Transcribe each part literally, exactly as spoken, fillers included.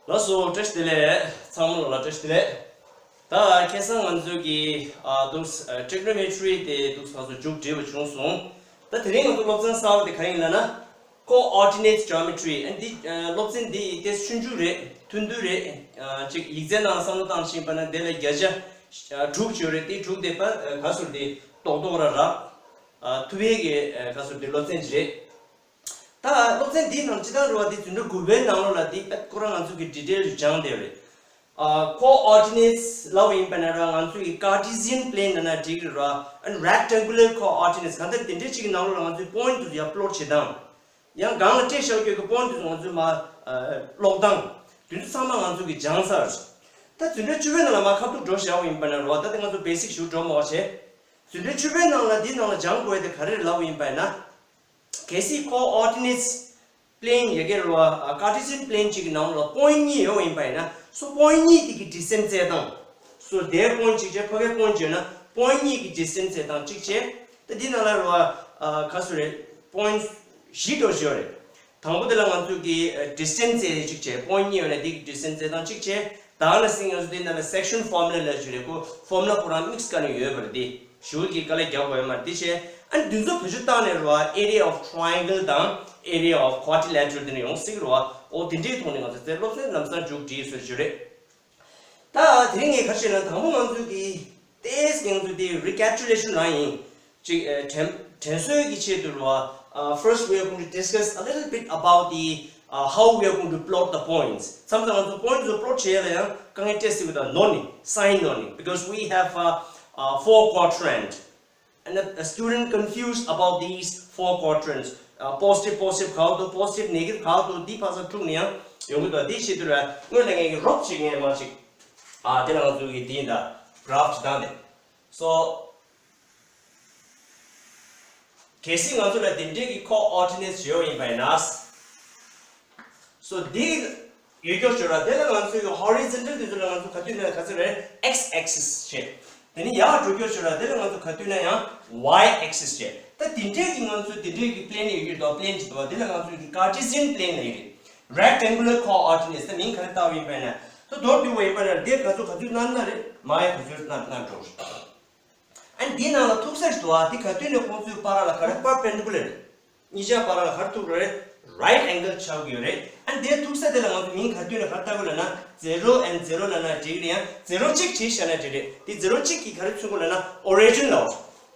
ལགས་སོ། བཀྲ་ཤིས་བདེ་ལེགས། ཚང་མ་ལ་བཀྲ་ཤིས་བདེ་ལེགས། ད་ཁ་སང་ང་ཚོའི་གི་ཨ་འདུག་ཨ་trigonometry དེ་འདུག་ང་ཚོ་མཇུག་སྒྲིལ་བ་བྱུང་སོང་། ད་དེ་རིང་ང་ཚོ་སློབ་ཚན་གསར་པ་དེ་ག་རེ་ཡིན་ལབ་ན། Coordinate Geometry ཨ་འདི་ཨ་སློབ་ཚན་འདི་དེ་ཆུང་ཆུང་རེད། ཐུང་ཐུང་རེད། ཨ་ཅིག་ཡིག་ཚད་ནང་བསམ་བློ་བཏང་ཕྱིན་པ་ན་དེ་ལ་བརྒྱ་ཆ་ཨ་དྲུག་ཡོད་རེད། དེ་དྲུག་དེ་པ་ཨ་ག་ཟེར་དེ་རྡོག་རྡོག་ར་རག་ཨ་ཐུབ་ཡས་ཀྱི་ཨ་ག་ཟེར་དེ་སློབ་ཚན་ཅིག་རེད། ད་སློབ་ཚན་འདིའི་ནང་སྤྱིར་བཏང་རེད་བ། འདི་འཛིན་གྲྭ་དགུ་པའི་ནང་ལོགས་ལ་འདི་དཔེ་ཁོ་རང་ང་ཚོ་གི་detail དུ་སྦྱངས་བསྡད་ཡོད་རེད། ཨ་coordinates ལབ་པ་ཡིན་པ་ན་ར་ང་ཚོ་གི་Cartesian plane ལབ་ན་འགྲིག་རེད་བ། and rectangular coordinates གང་ལྟར་དེ་འདྲའི་ཅིག་གི་ནང་ལོགས་ལ་ང་ཚོའི་point དེ་ཚོ་ཡར་plot བྱེད་སྟངས། ཡང་སྒང་ལ་སྤྲད་བཞག་རྒྱུ་གི་point དེ་ཚོ་ང་ཚོས་མར་ཨ་ཀློག་སྟངས། དེ་ཚོ་ཚང་མ་ང་ཚོ་གི་སྦྱངས་ཚར། ད་འཛིན་གྲྭ་བཅུ་པའི་ནང་ལ་མར་ཁ་ཐུག་འགྲོ་བཞག་པ་ཡིན་པ་ན་རེད་བ། ད་དེ་ང་ཚོ་basic ཞིག་འགྲོ་མ་བྱས། འཛིན་གྲྭ་བཅུ་པའི་ནང་ལ་འདིའི་ནང་ལ་སྦྱང་དགོས་དེ་ག་རེ་རེད་ལབ་པ་ཡིན་པ་ཡིན་ན། གལ་སྲིད་coordinates plane ཡ་གི་རེད་བ། ཨ་Cartesian plane གཅིག་གི་ནང་ལ་point གཉིས་ཡོད་པ་ཡིན་པ་ཡིན་ན། so point གཉིས་དེ་གི་distance བཙལ་སྟངས། so དེའི་point གཅིག་བྱས། ཕ་གའི་point གཅིག་ཡོད་ན་point གཉིས་ཀྱི་distance བཙལ་སྟངས་གཅིག་བྱས། ད་འདི་ནང་ལ་རེད་བ། ཨ་ག་ཟེར་རེད། point བཞི་འདྲ་བོ་ཞིག་ཡོད་རེད། དང་པོ་དེ་ལ་ང་ཚོ་གི་ཨ་distance བཙལ་ཡས་གཅིག་བྱས། point གཉིས་ཡོད་ན་དེ་གི་distance བཙལ་སྟངས་གཅིག་བྱས། ད་ནང་བཞིན་ང་ཚོ་དེ་ནང་ལ་section formula ལབ་ཞིག་རེད། ཁོ་formula ཁོ་རང་དམིགས་བཀར་ནས་ཡོད་པ་རེད། དེ་གཞུག་གི་དཀའ་ལས་རྒྱག་དགོས་ཡོད་མ་རེད། དེ་བྱས་ཨ་ནི་འདི་ཚོ་བེད་སྤྱོད་བཏང་ནས་རེད་བ། area of triangle དང་area of quadrilateral དེ་ནས་ཡོང་སྲིད་རེད་བ། འོ་དེ་འདྲའི་ཐོག་ནས་ང་ཚོ་རྩེ་སློབ་ཚན་ལམ་སང་མཇུག་སྒྲིལ་སྲོལ་ཞིག་རེད། ད་དེ་རིང་ངས་ག་རེ་བྱས་ན། དང་པོ་ང་ཚོ་གི་ཏོག་ཙམ་ང་ཚོ་དེ་recapitulation རང་ཡིན། ཅིག་ཨ་དྲན་དྲན་གསོའི་གི་ཆེད་དུ་རེད་བ། ཨ་first we are going to discuss a little bit about the uh, how we are going to plot the points. མཚམས་མཚམས་ང་ཚོ་point དེ་ཚོ་plot བྱེད་ཡ་ལ་ཡང་དཀའ་ངལ་འཕྲད་སྲིད་པ་དང་། ནོར་ནི་sign ནོར་ནི། because we have a, a four quadrant and a, a student confused about these four quadrants. Uh, positive positive ག་འདུག positive negative ག་འདུག་འདི་ཕར་ཚུར་དཀྲུགས་ནས་ཡང་ཡོང་གི་འདུག་དེའི་ཆེད་དུ་རེད་བ། སྔོན་ལ་ངས་ཀྱི་རོབ་ཅིག་ངས་མར་ཅིག་ཨ་དེ་ལ་ང་ཚོ་གི་དེ་ཡིན་ད་graph ཅིག་བཏང་ནས། so གལ་སྲིད་ང་ཚོ་ལ་དེ་འདྲའི་གི་coordinates ཡོད་ཡིན་པ་ཡིན་ན། so འདི་ཡོད་རྒྱུ་ཞིག་རེད་བ། དེ་ལ་ང་ཚོའི་གི་horizontal དེ་ཚོ་ལ་ང་ཚོ་ག་དུས་ནས་ག་ཚོད་རེད། x axis བྱས། དེ་ནས་ཡར་འགྲོ་རྒྱུ་ཞིག་རེད་བ། དེ་ལ་ང་ཚོ་ག་དུས་ན་ཡང་y axis བྱས། ད་དེ་འདྲའི་གི་ང་ཚོ་དེ་འདྲའི་གི་plane ཡོད་རྒྱུ་རེད་བ། plane ཅིག་འདུག་བ། དེ་ལ་ང་ཚོའི་གི་Cartesian plane ལབ་ཀྱི་རེད། rectangular coordinates ད་མིང་ག་རེ་བཏགས་པ་ཡིན་པ་ཡིན་ན། ད་མདོར་བསྡུས་པ་ཡིན་པ་ན་དེ་ག་ཚོད་ག་ཚོད་ན་ན་རེད། མར་ཡང་ག་ཚོད་ན་ན་འགྲོ། ཨ་ནི་འདིའི་ནང་ལ་ཐུག་ས་ཞིག་འདུག་ཨ། འདི་ག་དུས་ནས་ཁོང་ཚོའི་བར་ལ་ག་རེ་perpendicular རེད། གཉིས་ཆ་བར་ལ་ག་རེ་ཐུག་རེད། right angle ཆགས་ཀྱི་ཡོད་རེད། ཨ་ནི་འདིའི་ཐུག་ས་དེ་ལ་ང་ཚོ་མིང་ག་དུས་ནས་ག་རེ་བཏགས་དགོས་ལབ་ན། zero and zero ལབ་ན་འགྲིག་རེད། ཡང་zero གཅིག་བྲིས་བཞག་ན་འགྲིག་རེད། འདི་zero གཅིག་གིས་ག་རེ་མཚོན་གྱི་ལབ་ན་origin ལབ།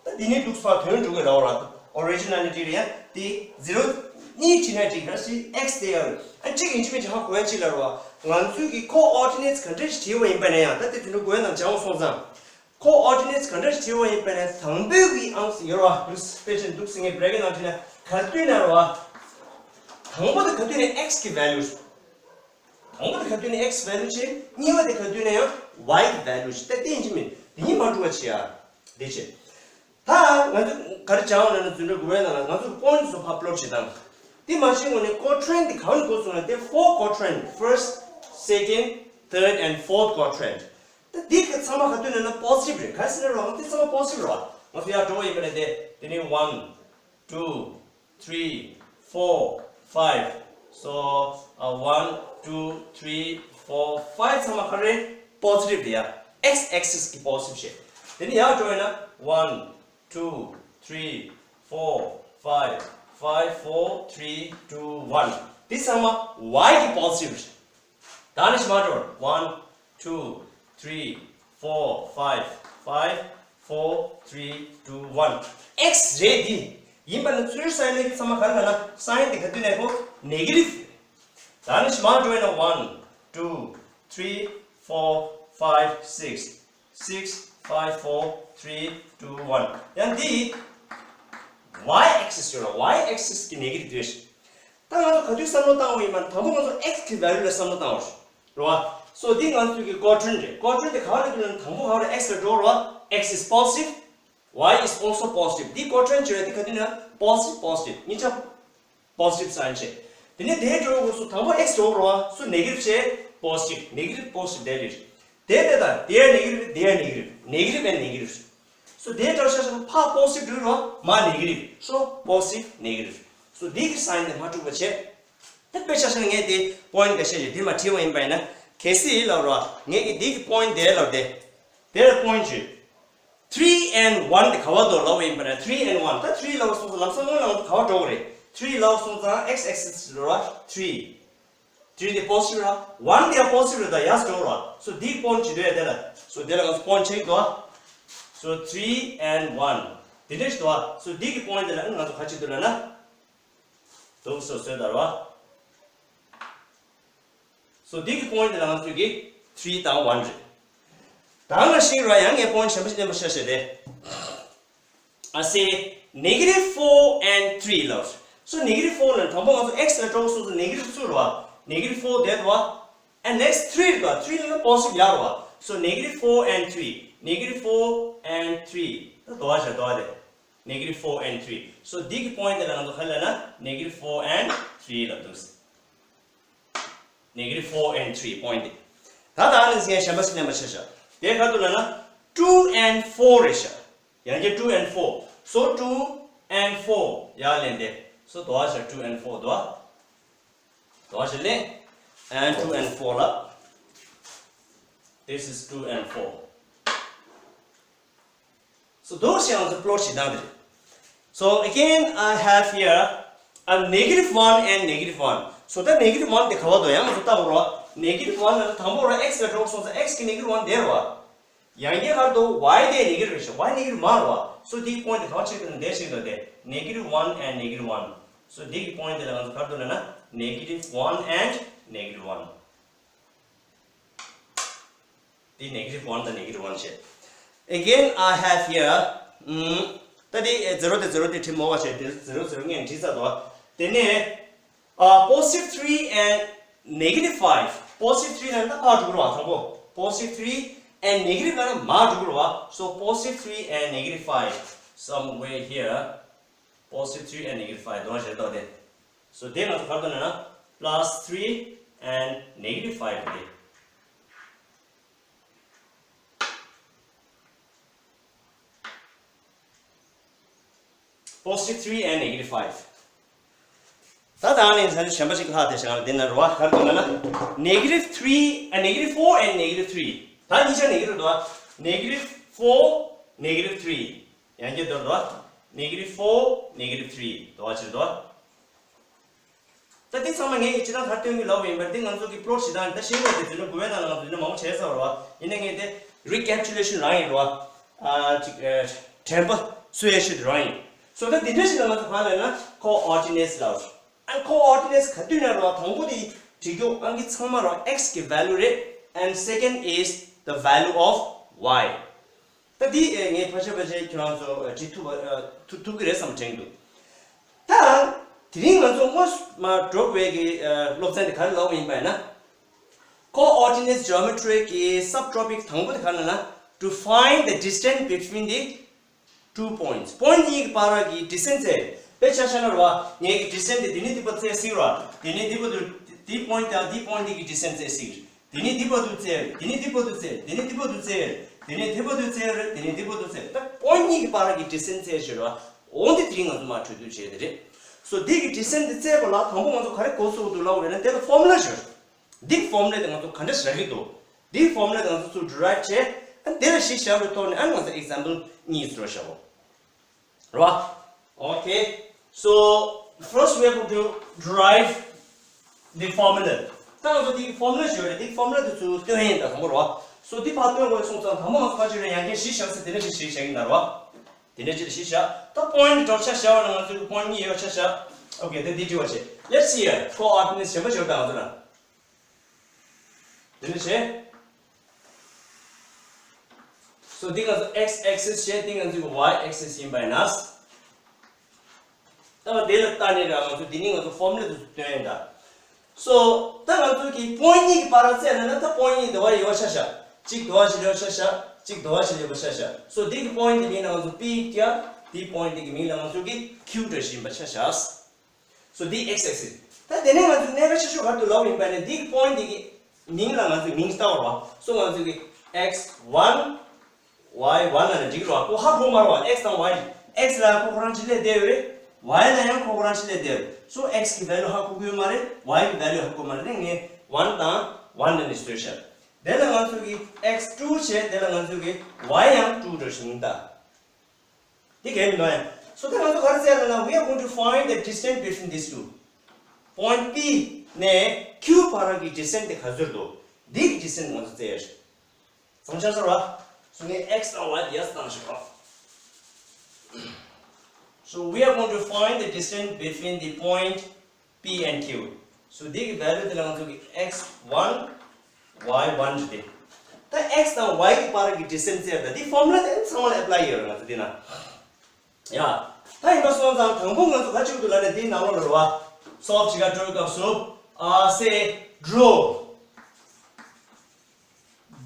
ད་འདི་ནི་འདུག་སེ་དོན་འགྲུབ་ཀྱི་རེད་བ། origin ལབ་ན་འགྲིག་རེད། ཡང་འདི་zero གཉིས་བྲིས་ན་འགྲིག་རེད། ཨ་ནི་x དེ་ཡང་ཨ་གཅིག་ཡིན་གཅིག་མིན་གཅིག་ཧ་གོ་ཡ་གཅིག་ལ་རེད་བ། ང་ཚོའི་གི་coordinates ག་འདྲ་ཞིག་བྲིས་པ་ཡིན་པ་ན་ཡང་། ད་དེ་དུས་འགྲོ་དགོས་ཡ་ནང་སྦྱང་བ་སོང་ཙང་། coordinates ག་འདྲ་ཞིག་བྲིས་པ་ཡིན་པ་ན། དང་པོའི་གི་ཨང་ཟིན་ཡོད་རེད་བ། དཔེ་ཆ་འདུག་སེ་ངས་bracket ནང་བྲིས་ན། ག་དུས་ན་རེད་བ། དང་པོ་དེ་ག་དུས་ན་x གི་value། དང་པོ་དེ་ག་དུས་ན་x value བྱེད། གཉིས་པ་དེ་ག་དུས་ན་ཡང་y གི་value བྱེད། ད་དེ་ཡིན་གཅིག་མིན་དེ་གཉིས་མ་འགྲོ་བ་བྱེད་ཡ། དེ་བྱེད། ད་ང་ཚོ་ག་རེ་སྦྱངས་ལབ་ན། འཛིན་གྲྭ་དགུ་པའི་ནང་ལ་ང་ཚོ་point དེ་ཚོ་ཕར་plot བྱེད་སྟངས། དེ་མ་བྱེད་སྔོན་ནས་quadrant དེ་ག་བ་ནས་འགོ་བཙུགས་ན། དེ་four quadrant, first, second, third and fourth quadrant. ད་འདི་ག་ཚང་མ་ག་དུས་ན་ན་positive རེད། ག་རེ་ཟེར་ན་རོགས། འདི་ཚང་མ་positive རེད་བ། ང་ཚོ་ཡར་འགྲོ་བ་ཡིན་པ་ན་དེ་དེ་ནི་one, two, three, four, five. So, uh, one, two, three, four, five ཚང་མ་ག་རེ། positive རེད་ཡ། x axis གི་positive བྱས། དེ་ནི་ཡར་འགྲོ་ཡིན་ན། one, two, three, four, five, five, four, three, two, one. འདི་ཚང་མ་y གི་positive རེད། ད་ནི་ཞིག་མ་འགྲོ། one, two, three, four, five, five, four, three, two, one. x རེད་འདི། ཡིན་པ་ནི་ཚུར་sign ལས་ཀྱི་ཚང་མ་ག་རེ་ལབ་ན། sign དེ་ག་དུས་ནས་ཁོ་negative། ད་ནི་ཞིག་མ་འགྲོ་ཡིན་ན། one, two, three, four, five, six, six, five, four, three, two, one. ཡང་འདི་y axis ཡོད་ར། y axis གི་negative རེད། ད་ང་ཚོ་ག་དུས་བསམ་བློ་བཏང་བ་ཡིན་པ་ན། དང་པོ་ང་ཚོ་x གི་value ལ་བསམ་བློ་བཏང་བ་རེད་བ། so འདི་ང་ཚོའི་གི་quadrant རེད། quadrant དེ་ག་བ་ལ་འགྲོ་ན། དང་པོ་ག་བ་ལ། x ལ་འགྲོ་ར་བ། x is positive, y is also positive. འདི་quadrant བྱས་ར། འདི་ག་དུས་ན་positive, positive གཉིས་ཆ་positive sign བྱས། དེ་ནས་དེའི་འགྲོ་དགོས་སུ། དང་པོ་x འགྲོ་ར་བ། so negative བྱས་positive, negative positive དེ་རེད། དེ་དེ་དང་དེ་ཡང་negative, དེ་ཡང་negative, negative and negative. so དེའི་འགྲོ་ཤ་ཤ་ཕ་positive འགྲོ་ར་བ། མ་negative, so positive, negative. so འདི་གི་sign དེ་མ་འགྲུབ་པ་བྱས། དཔེ་ཆ་བཞག་ན་ངས་དེ་པོ་ཡིན་འདི་ག་བཤད་ཡོད། དེ་མ་བྲིས་པ་ཡིན་པ་ཡིན་ན། གལ་སྲིད་ལབ་རོགས། ངས་ཀྱི་འདི་གི་པོ་ཡིན་འདི་ལབ་དེ། དེ་ལ་པོ་ཡིན་བྱོས། three and one དེ་ག་བ་འདུག་ལབ་པ་ཡིན་པ་ན། three and one ད་three ལབ་སོང་ཙང་ལམ་སང་སྔོན་ལ་ང་ཚོ་ག་བ་འགྲོ་དགོས་རེད། three ལབ་སོང་ཙང་x axis རོགས། three three དེ་positive ར། one དེ་ཡང་positive རེད། ད་ཡར་འགྲོ་རོགས། so འདི་གི་པོ་ཡིན་བྱེད་འདོད་ཡ་དེ་ལ། so དེ་ལ་ང་ཚོ་པོ་ཡིན་ཆེག་འདུག so three and one དེ་འདྲ་ཞིག་འདུག so འདི་གི་པོ་ཡིན་དེ་ལ་ང་ཚོ་ག་བྱེད་འདོད་ལབ་ན། འདུག so བཟོས་ད་རོགས། so འདི་གི་པོ་ཡིན་དེ་ལ་ང་ཚོས་ཀྱི་three དང་one རེད། ད་ནང་བཞིན་ར་ཡང་ངས་པོ་ཡིན་གཞན་པ་ཞིག་བསྟན་པ་ཤ་ཤ་རེད། I say negative four and three ལབ། so negative four ལ་དང་པོ་ང་ཚོ་x ལ་འགྲོ་སོང་ཙང་negative two རེད་བ། negative four དེ་རེད་བ། and next three རེད་བ། three ལ་positive ཡར་རེད་བ། so negative four and three, negative four and three ད་དོ་བ་བྱ་དོ་བ་དེ། negative four and three so འདི་གི་པོ་ཡིན་དེ་ལ་ང་ཚོ་ག་ལབ་ན་negative four and three ལབ་འདུག negative four and three པོ་ཡིན་དེ། ད་ད་ནི་ངས་གཞན་པ་ཞིག་ལེན་པ་ཆ་བཞག་དེ་ག་འདུག་ལབ་ན། two and four རེད་ཤག་ཡང་བསྐྱར་two and four so two and four ཡར་ལེན་དེ། so དོ་བ་བྱ་two and four དོ། དོ་བ་བྱ་ལེན། and two and four ལ། this is two and four so དོ་ཞེས་ང་ཚོ་པློཊ་ཞིག་བཏང་དེ་རེད། so again I have here a negative one and negative one so ད་negative one དེ་ག་བ་འདུག་ཡང་ང་ཚོ་ལྟ་དགོས་རེད་བ། negative one ལ་དང་པོ་ར་x ལ་འགྲོ་སོང་ཙང་x གི་negative one དེ་རེད་བ། ཡང་བསྐྱར་ག་རེ་འདུག y དེ་negative རེད་ཤག y negative མ་རེད་བ། so འདིའི་པོ་ཡིན་དེ་ག་བ་ཆགས་འདུག་འདིར་ཆགས་འདུག་དེ་negative one and negative one so འདི་གི་པོ་ཡིན་དེ་ལ་ང་ཚོ་ག་རེ་འདུག་ལབ་ན་negative one and negative one འདི་negative one དང་negative one བྱས། again I have here ད་འདི་zero དེ་zero དེ་བྲིས་མོ་བ་བྱས། དེ་zero zero ངས་བྲིས་ཚར་འདུག་དེ་ནས་ཨ། positive three and negative five positive three ལ་ན་ཕར་འགྲོ་གི་རེད་བ། དང་པོ་positive three and negative ལ་ན་མར་འགྲོ་གི་རེད་བ། so positive three and negative five somewhere here positive three and negative five དོ་བ་བྱས་ཏོ་དེ། so དེ་ང་ཚོ་ག་རེ་འདུག་ལབ་ན་plus three and negative five དེ། positive three and negative five ད་ད་ནི་ས་ཆ་གཞན་པ་ཞིག་ལྷག་དེ་བྱ་ལ་དེ་ན་རོ་བ་ག་རེ་འདུག་ལབ་ན་negative three ཨ་negative four and negative three ད་གཉིས་ཆ་negative འདུག་བ། negative four negative three ཡང་བསྐྱར་འདུག་བ། negative four negative three དོ་བ་ཆེ་འདུག་བ། ད་འདི་ཚང་མ་ངས་ཀྱིས་སྤྱིར་བཏང་ག་རེ་སྟོན་གྱི་ལབ་པ་ཡིན་པར་འདི་ང་ཚོ་གི་པློཊ་ཞིག་དང་ད་ཤེས་ཡོན་དེ་དུས་ནས་དགུ་པའི་ནང་ལ་ང་ཚོ་དུས་ནས་མང་པོ་བྱས་ཚར་བ་རེད་བ། ཡིན་ནའི་ངས་དེ་recapitulation རང་ཡིན་རེད་བ། ཨ་ཅིག་ཨ་དྲན་པ་གསོ་ཡས་ཆེད་དུ་རང་ཡིན། so ད་འདི་འདྲ་ཞིག་ལ་ང་ཚོ་གང་ལབ་ན་coordinates ལབ། and coordinates ག་དུས་ནས་རེད་བ། དང་པོ་དེ་བྲིས་རྒྱུ་ཨང་ཀི་ཚང་མ་རེད་བ། x གི་value རེད། and second is the value of y ད་འདི་ངས་ཕར་ཆེར་ཕར་ཆེར་ཁྱོད་རང་ཚོ་བྲིས་ཐུབ་པ་ཐུབ་ཐུབ་ཀྱི་རེད་བསམ་དྲན་འདུག་ད་དེ་རིང་ང་ཚོ་དངོས་སུ་མ་འགྲོ་བའི་གི་སློབ་ཚན་དེ་ག་རེ་ལབ་པ་ཡིན་པ་ཡིན་ན། coordinates geometry གི་subtopic དང་པོ་དེ་ག་རེ་ལབ་ན། to find the distance between the two points པོ་ཡིན་གཉིས་ཀྱི་བར་གྱི་distance ཚད། དཔེ་ཆ་བཞག་ན་རེད་བ། ངས་ཀྱི་distance དེ་འདི་ནས་འདི་བར་བཙལ་སྲིད་རེད་བ། འདི་ནས་འདི་བར་དུ་འདི་པོ་ཡིན་དང་འདི་པོ་ཡིན་འདི་གི་distance བཙལ་སྲིད། འདི་ནས་འདི་བར་དུ་བཙལ། འདི་ནས་འདི་བར་དུ་བཙལ། འདི་ནས་འདི་བར་དུ་བཙལ། འདི་ནས་འདི་བར་དུ་བཙལ། ད་པོ་ཡིན་གཉིས་ཀྱི་བར་གྱི་distance བཙལ་ཞེས་རེད་བ། འོ་འདི་དེ་རིང་ང་ཚོ་མར་གྲོས་བསྡུར་བྱས་དེ་རེད། so འདི་གི་distance དེ་བཙལ་དགོས་ལ་དང་པོ་ང་ཚོ་ག་རེ་གོ་དགོས་འདུག་ལབ་པ་ཡིན་ན་དེ་ལ་formula ཞིག་ཡོད། འདི་formula དེ་ང་ཚོ་ག་འདྲ་ཞིག་རག་གི་འདུག་འདི་formula དེ་ང་ཚོ་ཚུར་derive བྱས། ཨ་འདི་ལ་གཞི་བཞག་པའི་ཐོག་ནས་ཨ་ང་ཚོ་example གཉིས་ཚུར་བཞག་གོ་རེད་བ། okay so first we are going to derive the formula ད་ང་ཚོ་འདི་formula ཞིག་ཡོད་རེད། འདི་formula དེ་ཚུར་སྟོན་ཡིན་ད་དང་པོ་རེད་བ། so འདི་ཕར་སྟོན་དགོས་སོང་ཙང་དང་པོ་ང་ཚོ་ཕར་ཕྱིན་རེད། ཡང་བསྐྱར་གཞི་བཞག་ས་དེ་འདྲ་ཞིག་གཞི་བཞག་གི་ཡིན་ད་རེད་བ། དེ་འདྲ་ཅིག་ལ་གཞི་བཞག་ད་point འདྲ་ཆ་བཞག་པ་ན་ང་ཚོའི་point གཉིས་ཡོད་ཆ་བཞག okay ད་འདི་འབྲི་བ་བྱེད། let's see here coordinates གཞན་པ་ཞིག་ཡོད་ད་ང་ཚོ་ན། དེ་འདྲ་བྱེད། so འདི་ང་ཚོ་x axis བྱས། འདི་ང་ཚོའི་y axis ཡིན་པ་ཡིན་ན། ད་དེ་ལ་ལྟ་ནས་ར་ང་ཚོ་འདི་ནི་ང་ཚོ་formula དུ་སྟོན་ཡིན་ད། so ད་ང་ཚོ་གི་point གཉིས་ཀྱི་བར་བཙལ་ན་ན་ད་point གཉིས་འདི་བ་ཡོད་ཆ་བཞག་གཅིག་འདི་བ་ཞིག་ཡོད་ཆ་བཞག་གཅིག་འདི་བ་ཞིག་ཡོད་ཆ་བཞག so འདི་གི་point འདི་མིང་ལ་ང་ཚོ་P བརྒྱབ། འདི་point འདི་གི་མིང་ལ་ང་ཚོ་གི་q འདྲ་ཞིག་ཡིན་པ་ཆ་བཞག so འདི་x axis ད་དེ་ནས་ང་ཚོ་གནད་འགག་ཆེ་ཤོས་ག་རེ་འདུག་ལབ་ཡིན་པ་ནི་འདི་གི་point འདི་གི་མིང་ལ་ང་ཚོས་མིང་བཏགས་པ་རེད་བ། so ང་ཚོ་གི་x one y one ལབ་ན་འགྲིག་རེད་བ། ཁོ་ཧ་གོ་མ་རེད་བ། x དང་y x ལ་ཁོ་ཁོ་རང་གཅིག་སླེབས་བསྡད་ཡོད་རེད། Y་ལ་ཡང་ཁོ་ཁོ་རང་ཤི་ལས་དེར། So x་གི་value་ཧ་གོ་གི་ཡོད་མ་རེད། Y་གི་value་ཧ་གོ་མ་རེད། ངས་one་དང་one་ལ་ནི་བཟོས་ཤག་དེ་ལ་ང་ཚོ་གི་x two་བྱས། དེ་ལ་ང་ཚོ་གི་y་ཡང་two་འགྲོ་ཞིང་ད། འདི་གལ་མི་འདུག་ཨ། So ད་ང་ཚོ་ག་རེ་བཙལ་ལབ་ན། We are going to find the distance between these two. Point P་ནས་Q་བར་གྱི་distance་དེ་ག་ཚོད་འདུག་འདི་གི་distance་ང་ཚོ་བཙལ་ཡ་རེད། བསམ་འཆར་གསར་བ། So ངས་x་དང་y་དེ་ཡར་བཏང་ཞིག་རོགས། So we are going to find the distance between the point P and Q. So འདི་གི་value་དེ་ལ་ང་ཚོ་གི་x one, y one་རེད་དེ། ད་x་དང་y་གི་བར་གྱི་distance་བཙལ་ད། འདི་formula་དེ་ཚང་མ་ལ་apply་ཡོད་རེད་ང་ཚོ་འདི་ན། ཡ། ད་ཡིན་པ་སོང་ཙང་དང་པོ་ང་ཚོ་ག་ཅིག་འདུག་ལབ་ན་འདིའི་ནང་ལོགས་ལ་རེད་བ། Solve་བྱེད་ག་འགྲོ་བའི་སྐབས་སུ། Uh, say draw.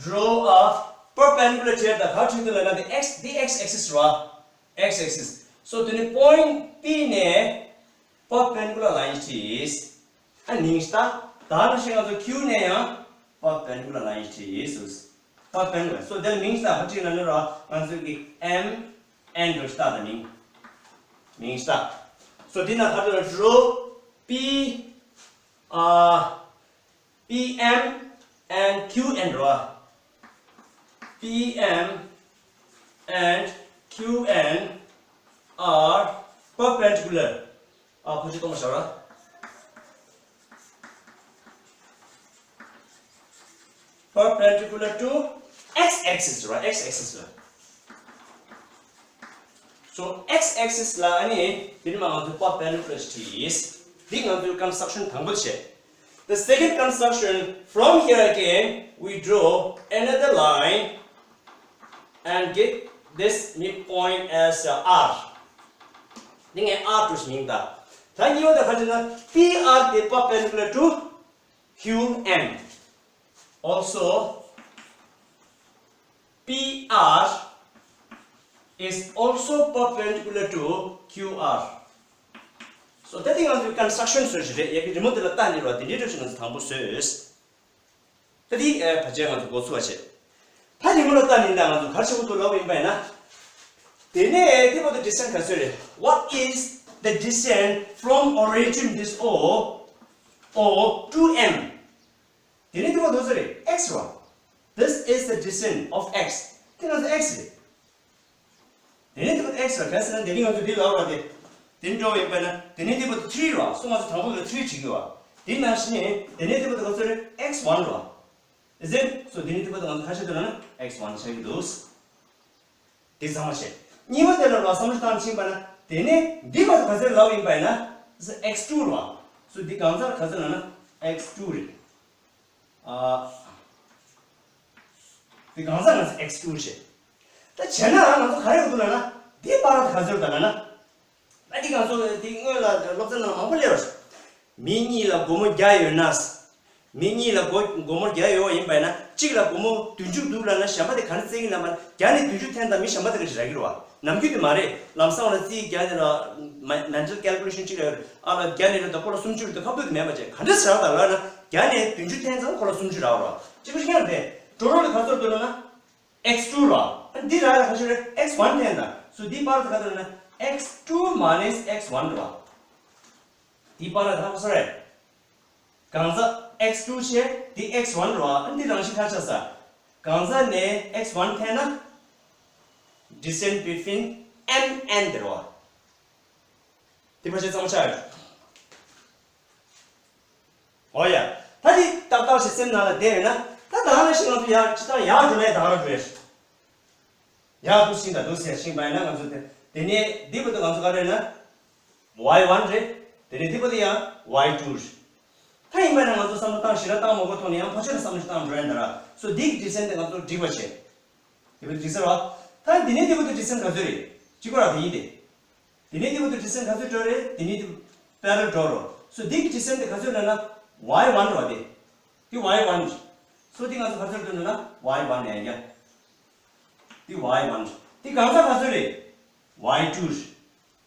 Draw a perpendicular བྱས་ད་ག་ཅིག་འདུག་ལབ་ན་འདི་x, འདི་x axis་རེད་བ། X axis. So དེ་ནི་point P་ནས་perpendicular line་ཅིག་ཨ་ནིང་ཤ་ད། ད་ནི་ཤི་ང་ཚོ་Q་ནས་ཡང་perpendicular line་ཅིག་སུ། Perpendicular. So དེ་ལ་མིང་ཤ་ད་ཧ་ཅིག་ན་ནི་ར་ང་ཚོ་གི་M N་རོ་ཤ་ད་ད་མིང་། མིང་ཤ་ད། So དེ་ན་ཧ་ཅིག་ན་draw P uh, P M and Q N རོ། P M and Q N are perpendicular. ཨ་ཕོ་ཅི་གཏོང་བ་བྱ་ར། Perpendicular to x axis རོ། X axis ལ། So x axis་ལ་ཨ་ནི་དེ་ནི་མ་ང་ཚོ་perpendicular་ཅིག་འདི་ང་ཚོའི་construction་དང་པོ་བྱས། The second construction, from here again, we draw another line and get this midpoint as a R. ནི་ངས་R་ཏུ་མིང་ད། ད་གཉིས་པ་ད་ག་ཅི་ན་P R་དེ་perpendicular to Q N. Also, P R is also perpendicular to Q R. So དེ་དེ་ང་ཚོའི་construction་བཟོ་ཞིག་རེད། ཡ་གི་རི་མོ་དེ་ལ་ལྟ་ནི་རོ། དེ་འདྲའི་འགྲོ་ཞིག་ང་ཚོ་དང་པོ་བཟོས། དེ་དེ་ཕལ་ཆེར་ང་ཚོ་འགོ་ཚུགས་པ་བྱེད། ཕ་རི་མོ་ལ་ལྟ་ནི་ད་ང་ཚོ་ག་རེ་བྱེད་དགོས་འདུག་ལབ་ཡིན་པ་ཡིན་ན། དེ་ནས་དེ་བར་དུ་distance་ག་ཚོད་རེད། What is the distance from origin this O, O to M? དེ་ནས་དེ་བར་དུ་ཚོད་རེད། X་རོ། This is the distance of X. དེ་ང་ཚོ་X་རེད། དེ་ནས་དེ་བར་དུ་X་རོ། གལ་སྲིད་ན་དེ་ནས་ང་ཚོ་དེ་ལབ་ར་དེ། དེ་འགྲོ་ཡིན་པ་ན་དེ་ནས་དེ་བར་དུ་three་རོ། སོ་ང་ཚོ་དང་པོ་ལ་three་བྱེད་ཀྱི་བ། དེ་ནང་བཞིན་དེ་ནས་དེ་བར་དུ་ང་ཚོ་རེད། X one་རོ། Is it? So དེ་ནས་དེ་བར་དུ་ང་ཚོ་ཁ་ཤས་དུ་ན་X one་ཆགས་ཀྱི་འདུག་དེ་ཚང་མ་བཤད། གཉིས་པ་དེ་ལ་རོ་བསམ་བློ་བཏང་ཕྱིན་པ་ན་དེ་ནས་འདི་བར་དུ་ག་ཚོད་ལབ་ཡིན་པ་ཡིན་ན། X two་རོ། So འདི་གང་ཚར་ག་ཚོད་ལབ་ན་X two་རེད། ཨ། དེ་གང་ཟག་ང་ཚོ་X two་བྱེད། ད་བྱས་ན་ང་ཚོ་ག་རེ་ཡོང་འདུག་ལབ་ན། འདི་བར་དུ་ག་ཚོད་ལབ་ན། ཨ་འདི་ང་ཚོ་དེ་སྔོན་ལ་སློབ་ཚན་ནང་མང་པོ་སླེབས་པ་རེད། མི་གཉིས་ལ་སྒོར་མོ་བརྒྱ་ཡོད་ན། མི་གཉིས་ལ་སྒོ་སྒོར་མོ་བརྒྱ་ཡོད་ཡིན་པ་ཡིན་ན། གཅིག་ལ་སྒོར་མོ་བདུན་ཅུ་འདུག་ལབ་ན་གཞན་པ་དེ་ག་རེ་བཙལ་གྱི་ལབ་ན། བརྒྱ་ནས་བདུན་ཅུ་འཐེན་དང་མི་གཞན་པ་དེ་ག་ཞིག་རག་གི་རེད་བ། ནམ་རྒྱུན་དེ་མ་རེད། ལམ་སང་ལ་རྩིས་བརྒྱ་ནས་ལ་མ་mental calculation་གཅིག་ལ་ཡོད་རེད། ཨ་ལ་བརྒྱ་ནས་རེད་ད་ཁོ་ལ་སུམ་ཅུ་རེད་ད་ཁ་བསྡུར་དེ་མེད་པ་བྱས། ག་འདྲ་ཟེར་བ་དང་ལབ་ན་བརྒྱ་ནས་བདུན་ཅུ་འཐེན་ཙང་ཁོ་ལ་སུམ་ཅུ་རག་རོགས། གཅིག་པ་ཤེས་ཀྱི་རེད། འགྲོ་རོགས་ལ་ག་ཚོད་འདུག་ལབ་ན། X two་ར། ཨ་འདི་ར་ལ་ག་ཚོད་རེད། X one་འཐེན་ད། So་འདི་བར་དུ་ག་ཚོད་རེད་ན། X two minus X one་ར། འདི་བར་ལ་ག་ཚོད་རེད། གང་ཟག་X two་བྱས་འདི་X one་ར། ཨ་འདི་རང་བཞིན་ཁ་ཆགས་ས། གང་ཟག་ནས་X one་འཐེན་ན། Distance between M and N་དེ་ར། འདི་ཕལ་ཆེར་གཙང་མ་ཆགས་ཡོད། འོ་ཡ། ད་འདི་ཏག་ཏག་ཞིག་སེམས་ནང་ལ་བསྡད་ཡོད་ན། ད་ད་ནང་བཞིན་ང་ཚོ་ཡར་སྤྱི་བཏང་ཡར་འགྲོ་ནའི་ད་ག་རང་འགྲོ་ཡ། ཡར་འགྲོ་ཤིང་ད་འགྲོ་ཟེར་ཤིང་པ་ཡིན་ན་ང་ཚོ་དེ་དེ་ནས་འདི་བར་དུ་ང་ཚོ་ག་རེ་ན། Y one་རེད། དེ་ནས་འདི་བར་དུ་ཡང་Y two་རེད། ད་ཡིན་པ་ཡིན་ན་ང་ཚོ་བསམ་བློ་བཏང་ཞེ་དྲག་བཏང་མ་དགོས་ཐོག་ནས་ཡང་ཕར་ཕྱོགས་ནས་བསམ་བློ་ཞིག་བཏང་འགྲོ་ཡ་འདི་ར། So་འདི་གི་distance་དེ་ང་ཚོ་འགྲིག་པ་བྱས། དེ་བར་དུ་འགྲིག་ས་རེད་བ། ད་འདི་ནས་འདི་བར་དུ་distance་ག་ཚོད་རེད། གཅིག་པ་ར་དེ་ཡིན་ཏེ། དེ་ནས་དེ་བར་དུ་distance་ག་ཚོད་འགྲོ་རེད། དེ་ནས་དེ་parallel་འགྲོ་རོགས། So་འདི་གི་distance་དེ་ག་ཚོད་ལབ་ན། Y one་རེད་བ་དེ། དེ་Y one་རེད། So་འདི་ང་ཚོ་ག་ཚོད་འགྲོ་ན་ན། Y one་ཡ་ཡ། དེ་Y one་རེད། དེ་གང་ཟག་ག་ཚོད་རེད། Y two་རེད།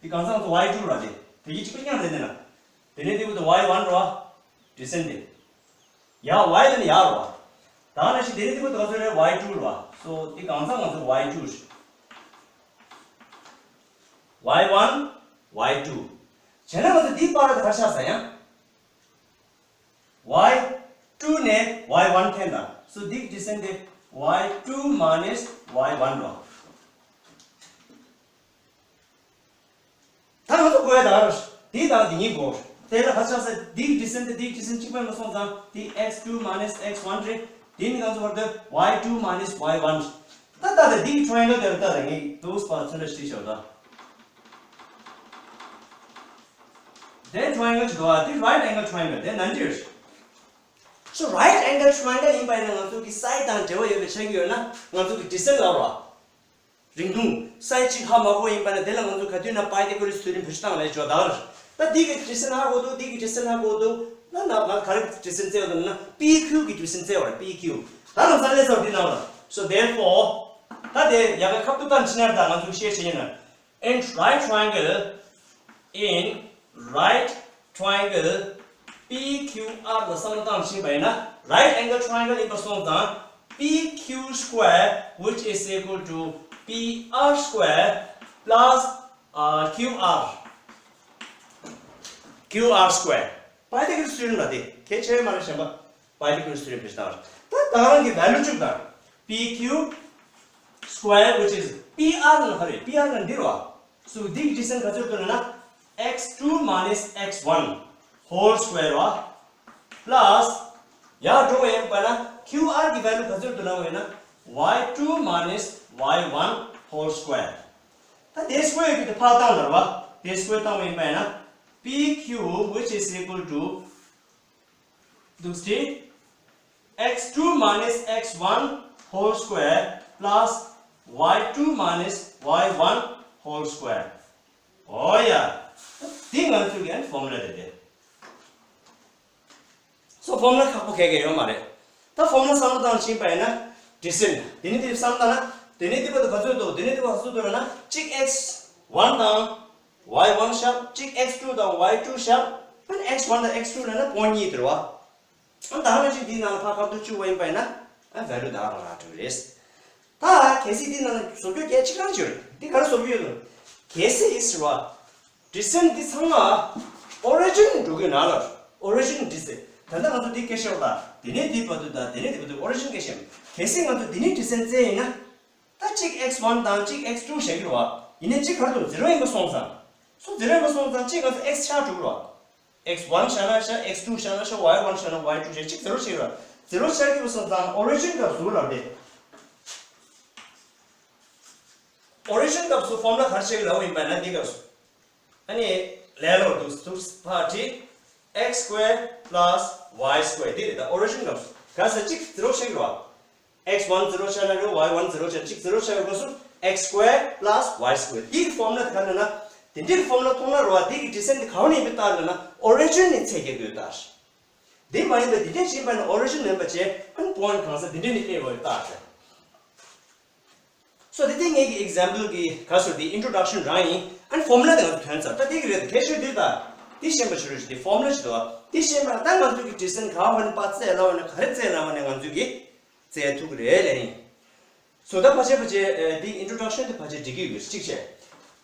དེ་གང་ཟག་ང་ཚོ་Y two་རེད་བ་དེ། དེ་གི་གཅིག་པ་མཉམ་རེད་དེ་ན། དེ་ནས་དེ་བར་དུ་Y one་རེད་བ། Distance་དེ། ཡ་Y་དེ་ནི་ཡ་རེད་བ། ད་ནང་བཞིན་དེ་ནས་དེ་བར་དུ་ག་ཚོད་རེད། Y two་རེད་བ། So་དེ་གང་ཟག་ང་ཚོ་Y two་རེད། Y one, Y two། བྱས་ན་ང་ཚོ་འདིའི་པར་དེ་ག་རེ་ཆགས་ས་ཡང་། Y two ནས Y one འཐེན་དང་། So འདི་གི་ཌི་སི་ཊན་སི་དེ་Y two minus Y one རེད། ད་ང་ཚོ་དགོས་ཡ་ད་ག་རེ་རེད། འདི་དང་འདི་གཉིས་དགོས། དེ་ལ་ག་ཆགས་ས། འདི་གི་ཌི་སི་ཊན་སི་དེ་འདི་གི་ཌི་སི་ཊན་སི་གཅིག་པ་ཡིན་པ་སོང་ཙང་འདི་X two minus X one རེད། འདི་ནི་ང་ཚོ་བར་དུ་Y two minus Y one རེད། ད་ལྟ་དེ་འདི་གི་ཊ་ར་ཡན་གལ་དེ་རེད། ད་ད་ངས་དུས་པར་ཚོན་ཁྲ་ཞིག་བྱས་ད། དེ་ཊ་ར་ཡན་གལ་ཞིག་འདུག་ཨ། དེ་right angle triangle དེ་ནན་ཏིར། So right angle triangle ཡིན་པ་ཡིན་ན་ང་ཚོ་གི་སའི་ཌི་དང་འབྲེལ་བ་ཡོད་པའི་ཆ་གི་ཡོད་ན་ང་ཚོ་གི་ཌི་སི་ཊན་སི་ལབ་རོགས། རིང་ཐུང་སའི་ཌི་གཅིག་ཧ་མ་གོ་ཡིན་པ་ན་དེ་ལ་ང་ཚོ་ག་དུས་ན་པའི་ཐ་གོ་རེ་སི་ཐི་ཡོ་རེམ་བེད་སྤྱོད་བཏང་ལས་ཆོག་ད་ག་རེད། ད་འདི་གི་ཌི་སི་ཊན་སི་ཧ་གོ་འདུག་འདི་གི་ཌི་སི་ཊན་སི་ཧ་གོ་འདུག་ན་ན་ང་ག་རེ་ཌི་སི་ཊན་སི་བཙལ་བ་འདུག་ན་པི་ཁྱུ་གི་ཌི་སི་ཊན་སི་བཙལ་བ་རེད། པི་ཁྱུ། ད་ལམ་སང་ལས་ཚར་འདི་ནང་ལ། So therefore ད་དེ་ཡ་ག་ཁ་ཐུག་ད་ཕྱི་ནར་ད་ང་ཚོ་ཤེས་བྱེད་ཡིན་ན། In right triangle, in right triangle P Q R ལ་བསམ་བློ་བཏང་ཕྱིན་པ་ཡིན་ན། Right angle triangle ཡིན་པ་སོང་ཙང་P Q square which is equal to P R square plus uh, Q R Q R square པའི་ཐ་གོ་རེ་སི་ཐི་ཡོ་རེམ་ལ་དེ་གལ་ཆེ་བ་མ་རེད་གཞན་པ། པའི་ཐ་གོ་རེ་སི་ཐི་ཡོ་རེམ་བེད་སྤྱོད་བཏང་བ་རེད། ད་ད་ག་རང་གི་ཝེ་ལུ་བཅུག་དང་། P Q square which is P R ལ་ག་རེ། P R ལ་འདི་རེད་བ། So འདི་གི་ཌི་སི་ཊན་སི་ག་ཚོད་འདུག་ལབ་ན། X two minus X one whole square རེད་བ། Plus ཡར་འགྲོ་བ་ཡིན་པ་ན་Q R གི་ཝེ་ལུ་ག་ཚོད་འདུག་ལབ་པ་ཡིན་ན། Y two minus Y one whole square ད་དེ་སི་ཀོ་ཡར་གི་དེ་ཕར་བཏང་ལ་རེད་བ། དེ་སི་ཀོ་ཡར་བཏང་བ་ཡིན་པ་ཡིན་ན། P Q which is equal to འདུག་སྟེ། X two minus X one whole square plus Y two minus Y one whole square ཨོ་ཡ། འདི་ང་ཚོའི་གི་ཕོར་མུ་ལ་རེད་དེ། So ཕོར་མུ་ལ་ཁག་པོ་ག་གེ་ཡོད་མ་རེད། ད་ཕོར་མུ་ལ་བསམ་བློ་བཏང་ཕྱིན་པ་ཡིན་ན། ཌི་སི་ཊན་སི་དེ་ནི་དེ་བསམ་བློ་བཏང་ན་དེ་ནི་དེ་བར་དུ་ག་ཚོད་འདུག་དེ་ནི་དེ་བར་ག་ཚོད་འདུག་ལབ་ན། གཅིག་X one དང་Y one བཞག་གཅིག X two དང་Y two བཞག་ཨ་ནི་X one དང་X two ལབ་ན་པོ་ཡིན་ཊི་གཉིས་དེ་རེད་བ། ཨ་ད་ནང་བཞིན་འདིའི་ནང་ལ་ཕར་ཁ་ཐུག་བཅུག་པ་ཡིན་པ་ཡིན་ན། ཨ་ཝེ་ལུ་ད་རང་རང་འགྲོ་གི་རེད། ད་གལ་སྲིད་འདིའི་ནང་ལ་བཟོ་བཅོས་གལ་ཆེ་གང་བྱོས་རེད། འདི་ག་རེ་བཟོ་གི་ཡོད་ལ། གལ་སྲིད་ཨིས་རེད་བ། ཌི་སི་ཊན་སི་འདི་ཚང་མ་ཨོ་རི་ཇིན་འགྲོ་གི་ཡོད་ན་ལ། ཨོ་རི་ཇིན་ཌི་སི་ཊན་སི། ད་ལྟ་ང་ཚོ་འདི་སྐད་ཆ་བཤད་པ་དང་དེ་ནས་འདི་བར་དུ་དང་དེ་ནས་འདི་བར་དུ་ཨོ་རི་ཇིན་སྐད་ཆ་བཤད། གལ་སྲིད་ང་ཚོ་འདི་ནས་ཌི་སི་ཊན་སི་བཙལ་ཡིན་ན། ད་གཅིག་X one དང་གཅིག་X two བཞག་གི་རེད་བ། ཡིན་ནའི་གཅིག་ག་རེ་འདུག་ཛི་རོ་ཡིན་པ་སོང་ཙང་། སོ་ཛི་རོ་ཡིན་པ་སོང་ཙང་གཅིག་ང་ཚོ་X ཆགས་འགྲོ་གི་རེད་བ། X one བཞག་ན་བཞག X two བཞག་ན་བཞག Y one བཞག་ན་Y two བཞག་གཅིག་ཛི་རོ་ཆགས་ཀྱི་རེད་བ། ཛི་རོ་ཆགས་ཀྱི་ཡོད་པ་སོང་ཙང་ཨོ་རི་ཇིན་སྐབས་སུ་ལབ་དེ། ཨོ་རི་ཇིན་སྐབས་སུ་ཕོར་མུ་ལ་ག་རེ་ཆགས་ཀྱི་ལབ་པ་ཡིན་པ་ན་འདི་སྐབས་སུ། ཨ་ནི་ལས་སླ་པོ་འདུག་ཐུགས་ཕར་བྲིས། X square plus Y square འདི་རེད། ད་ཨོ་རི་ཇིན་སྐབས་སུ་ག་ས་གཅིག་ཛི་རོ་ཆགས་ཀྱི་རེད་བ། X one ཛི་རོ་ཆགས་ན་རེད། Y one ཛི་རོ་ཆགས། གཅིག་ཛི་རོ་ཆགས་ཡོད་སྐབས་སུ་X square plus Y square འདི་གི་ཕོར་མུ་ལ་དེ་ག་རེ་ལབ་ན། དེ་འདྲའི་ཕོར་མུ་ལ་མཐོང་ན་རེད་བ། འདི་གི་ཌི་སི་ཊན་སི་འདི་ག་བ་ནས་ཡིན་པའི་རྟགས་ལབ་ན་ཨོ་རི་ཇིན་ནས་ཚད་བརྒལ་དགོས་རྟགས། འདི་མ་ཡིན་པ་འདི་འདྲའི་ཕྱིན་པ་ན་ཨོ་རི་ཇིན་མིན་པ་བྱས་ཨ་ནི་པོ་ཡིན་ཊི་གང་ས་འདི་འདྲའི་ནས་སླེབས་ཡོང་བའི་རྟགས་རེད། སོ་དེ་དེ་ངེད་ཀྱི་ཨེག་ཛམ་པལ་གྱི་ག་ཟེར་དེ་ཨིན་ཊྲོ་ཌག་ཤན་རང་ཡིན། ཨ་ནི་ཕོར་མུ་ལ་དེ་ང་ཚོ་ཐོན་ཚར། ད་དེ་གི་རེད་དེ་གལ་ཆེ་དེ་ད་དེ་ཤེས་པ་ཆེ་རུ་ཞིག་དེ་ཕོར་མུ་ལ་ཞིག་འདུག་བ། དེ་ཤེས་པ་ན་ད་ང་ཚོ་གི་ཌི་སི་ཊན་སི་ག་བ་ནས་པ་བཙལ་ལ་བ་ནས་ག་རེ་བཙལ་ལ་བ་ནས་ང་ཚོ་གི་བཙལ་ཐུབ་ཀྱི་རེད་ལབ་ཡིན། སོ་ད་ཕལ་ཆེར་ཕལ་ཆེར་ཨ་འདི་ཨིན་ཊྲོ་ཌག་ཤན་དེ་ཕལ་ཆེར་འགྲིག་གི་ཡོད་གཅིག་བྱས།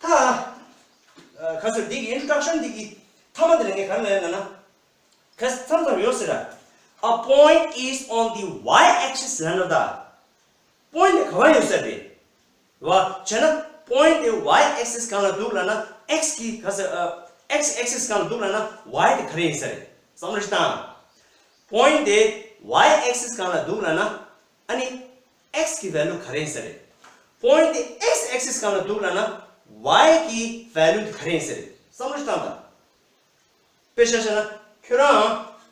ད་ཨ་ག་ཟེར་འདི་གི་ཨིན་ཊྲོ་ཌག་ཤན་འདི་གི་མཐའ་མ་དེ་ལ་ངས་ག་རེ་ལབ་ཡོད་ལབ་ན། ག་ས་མཚམས་མཚམས་ཡོད་ཟེར་ར། A point is on the y axis ལབ་ན་ད། པོ་ཡིན་ཊི་དེ་ག་བ་ཡོད་ཟེར་རེད། བ། བྱས་ན་པོ་ཡིན་ཊི་དེ་ཝའི་ཨེག་སིས་སྒང་ལ་འདུག་ལབ་ན་ཨེག་སི་གི་ག་ཟེར་ཨ། ཨེག་སི་ཨེག་སིས་སྒང་ལ་འདུག་ལབ་ན་ཝའི་དེ་ག་རེ་ཡིན་ས་རེད། བསམ་བློ་ཞིག་བཏང་། པོ་ཡིན་ཊི་དེ་ཝའི་ཨེག་སིས་སྒང་ལ་འདུག་ལབ་ན་ཨ་ནི་ཨེག་སི་གི་ཝེ་ལུ་ག་རེ་ཡིན་ས་རེད། པོ་ཡིན་ཊི་དེ་ཨེག་སི་ཨེག་སིས་སྒང་ལ་འདུག་ལབ་ན་ཝའི་གི་ཝེ་ལུ་དེ་ག་རེ་ཡིན་ས་རེད། བསམ་བློ་ཞིག་བཏང་དང་། དཔེ་ཆ་བཞག་ན་ཁྱོད་རང་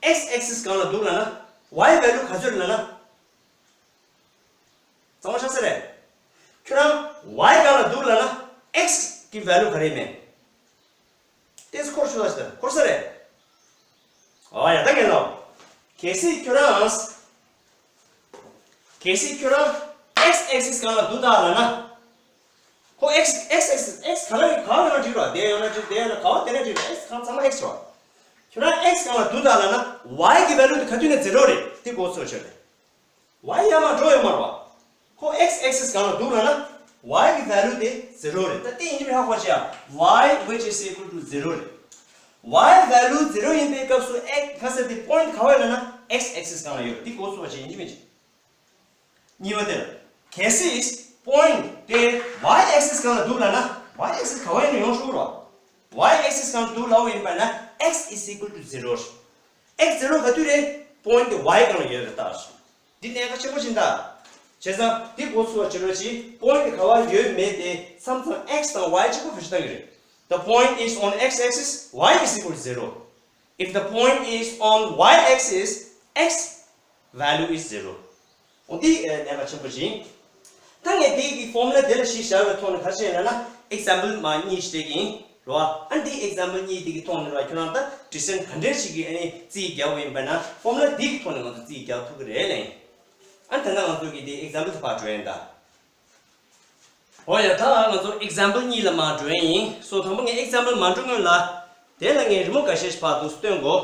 ཨེག་སི་ཨེག་སིས་སྒང་ལ་འདུག་ལབ་ན་ཝའི་ཝེ་ལུ་ག་ཚོད་རེད་ལབ་ན། གཙང་མ་ཆགས་ས་རེད། ཁྱོད་རང་ཝའི་སྒང་ལ་འདུག་ལབ་ན་ཨེག་སི་གི་ཝེ་ལུ་ག་རེ་མེད། ཏེས་འཁོར་ཆོག་ས་ཞིག་འཁོར་ས་རེད། ཨོ་ཡ་ད་ངས་ལབ། གལ་སྲིད་ཁྱོད་རང་། གལ་སྲིད་ཁྱོད་རང་ཨེག་སི་ཨེག་སིས་སྒང་ལ་འདུག་ད་ལབ་ན། ཁོ་ཨེག་སི་ཨེག་སི་ཨེག་སི་ཨེག་སི་ག་ལ་ག་བ་ཡོད་ན་འགྲིག་ར། དེ་ཡོད་ན་འགྲིག་དེ་ཡོད་ན་ག་བ་དེ་ན་འགྲིག་ར། ཨེག་སི་གང་ཚང་མ་ཨེག་སི་ར། ཁྱོད་རང་ཨེག་སི་སྒང་ལ་འདུག་ད་ལབ་ན་ཝའི་གི་ཝེ་ལུ་དེ་ག་དུས་ནས་ཛི་རོ་རེད། དེ་གོ་ཚོད་ཆོད་རེད། ཝའི་ཡར་མར་འགྲོ་ཡོད་མ་རེད་བ། ཁོ་ཨེག་སི་ཨེག་སིས་སྒང་ལ་འདུག་ལབ་ན་ཝའི་གི་ཝེ་ལུ་དེ་ཛི་རོ་རེད། ད་དེ་ཡིན་ནི་མིན་ཧ་གོ་ཅི་ཡ། ཝའི་which is equal to zero རེད། Y value zero ཡིན་པའི་སྐབས་སུ x ག་ཟེར་དེ་point ག་བ་ལ་ན་x axis སྒང་ལ་ཡོད། འདི་གོ་ཚུགས་པ་བྱས་ཡིན་གཅིག་མིན་གཅིག་གཉིས་པ་དེ་ལ། གལ་སྲིད་point དེ་y axis སྒང་ལ་འདུག་ལབ་ན། y axis ག་བ་ཡིན་ན་ཡོང་ཆོག་རོ། y axis སྒང་ལ་འདུག་ལབ་པ་ཡིན་པ་ན་x is equal to zero རེད། x zero ག་དུས་རེད། point དེ་y སྒང་ལ་ཡོད་རེད་ད། འདི་གནད་འགག་ཆེན་པོ་ཞིག་ད། བྱས་ཙང་འདི་གོ་ཚུགས་པ་བྱེད་རོགས་གྱིས། point དེ་ག་བ་ཡོད་མེད་དེ་མཚམས་མཚམས་x དང་y གཅིག་པ་བེད་སྤྱོད་གཏང་གི་རེད། The point is on x axis, y is equal to zero. If the point is on y axis, x value is zero. འོ་འདི་གནད་འགག་ཆེན་པོ་ཞིག་ད་ངས་འདི་གི་formula དེ་ལ་གཞི་བཞག་པའི་ཐོག་ནས་ག་རེ་བྱས་ལབ་ན། example མ་གཉིས་ཤིག་སྤྲད་ཀྱི་ཡིན་རོ། ཨ་འདི་example གཉིས་དེ་གི་ཐོག་ནས་རོ། ཁྱོད་རང་ད་distance ག་འདྲས་ཞིག་གི་ཨ་ནི་རྩིས་རྒྱག་པ་ཡིན་པ་ན་formula འདི་གི་ཐོག་ནས་ང་ཚོ་རྩིས་རྒྱག་ཐུབ་ཀྱི་རེད་ལབ་ཡིན། ཨ་ད་ལྟ་ང་ཚོ་གི་འདི་example དེ་ཕར་འགྲོ་ཡིན་ད། འོ་ཡ། ད་ང་ཚོ་example གཉིས་ལ་མར་འགྲོ་ཡིན། སོ་དང་པོ་ངས་example མ་འགྲོ་སྔོན་ལ། དེ་ལ་ངས་རི་མོ་འགའ་ཤས་ཤིག་ཕར་འདུག་སྟོན་གོ་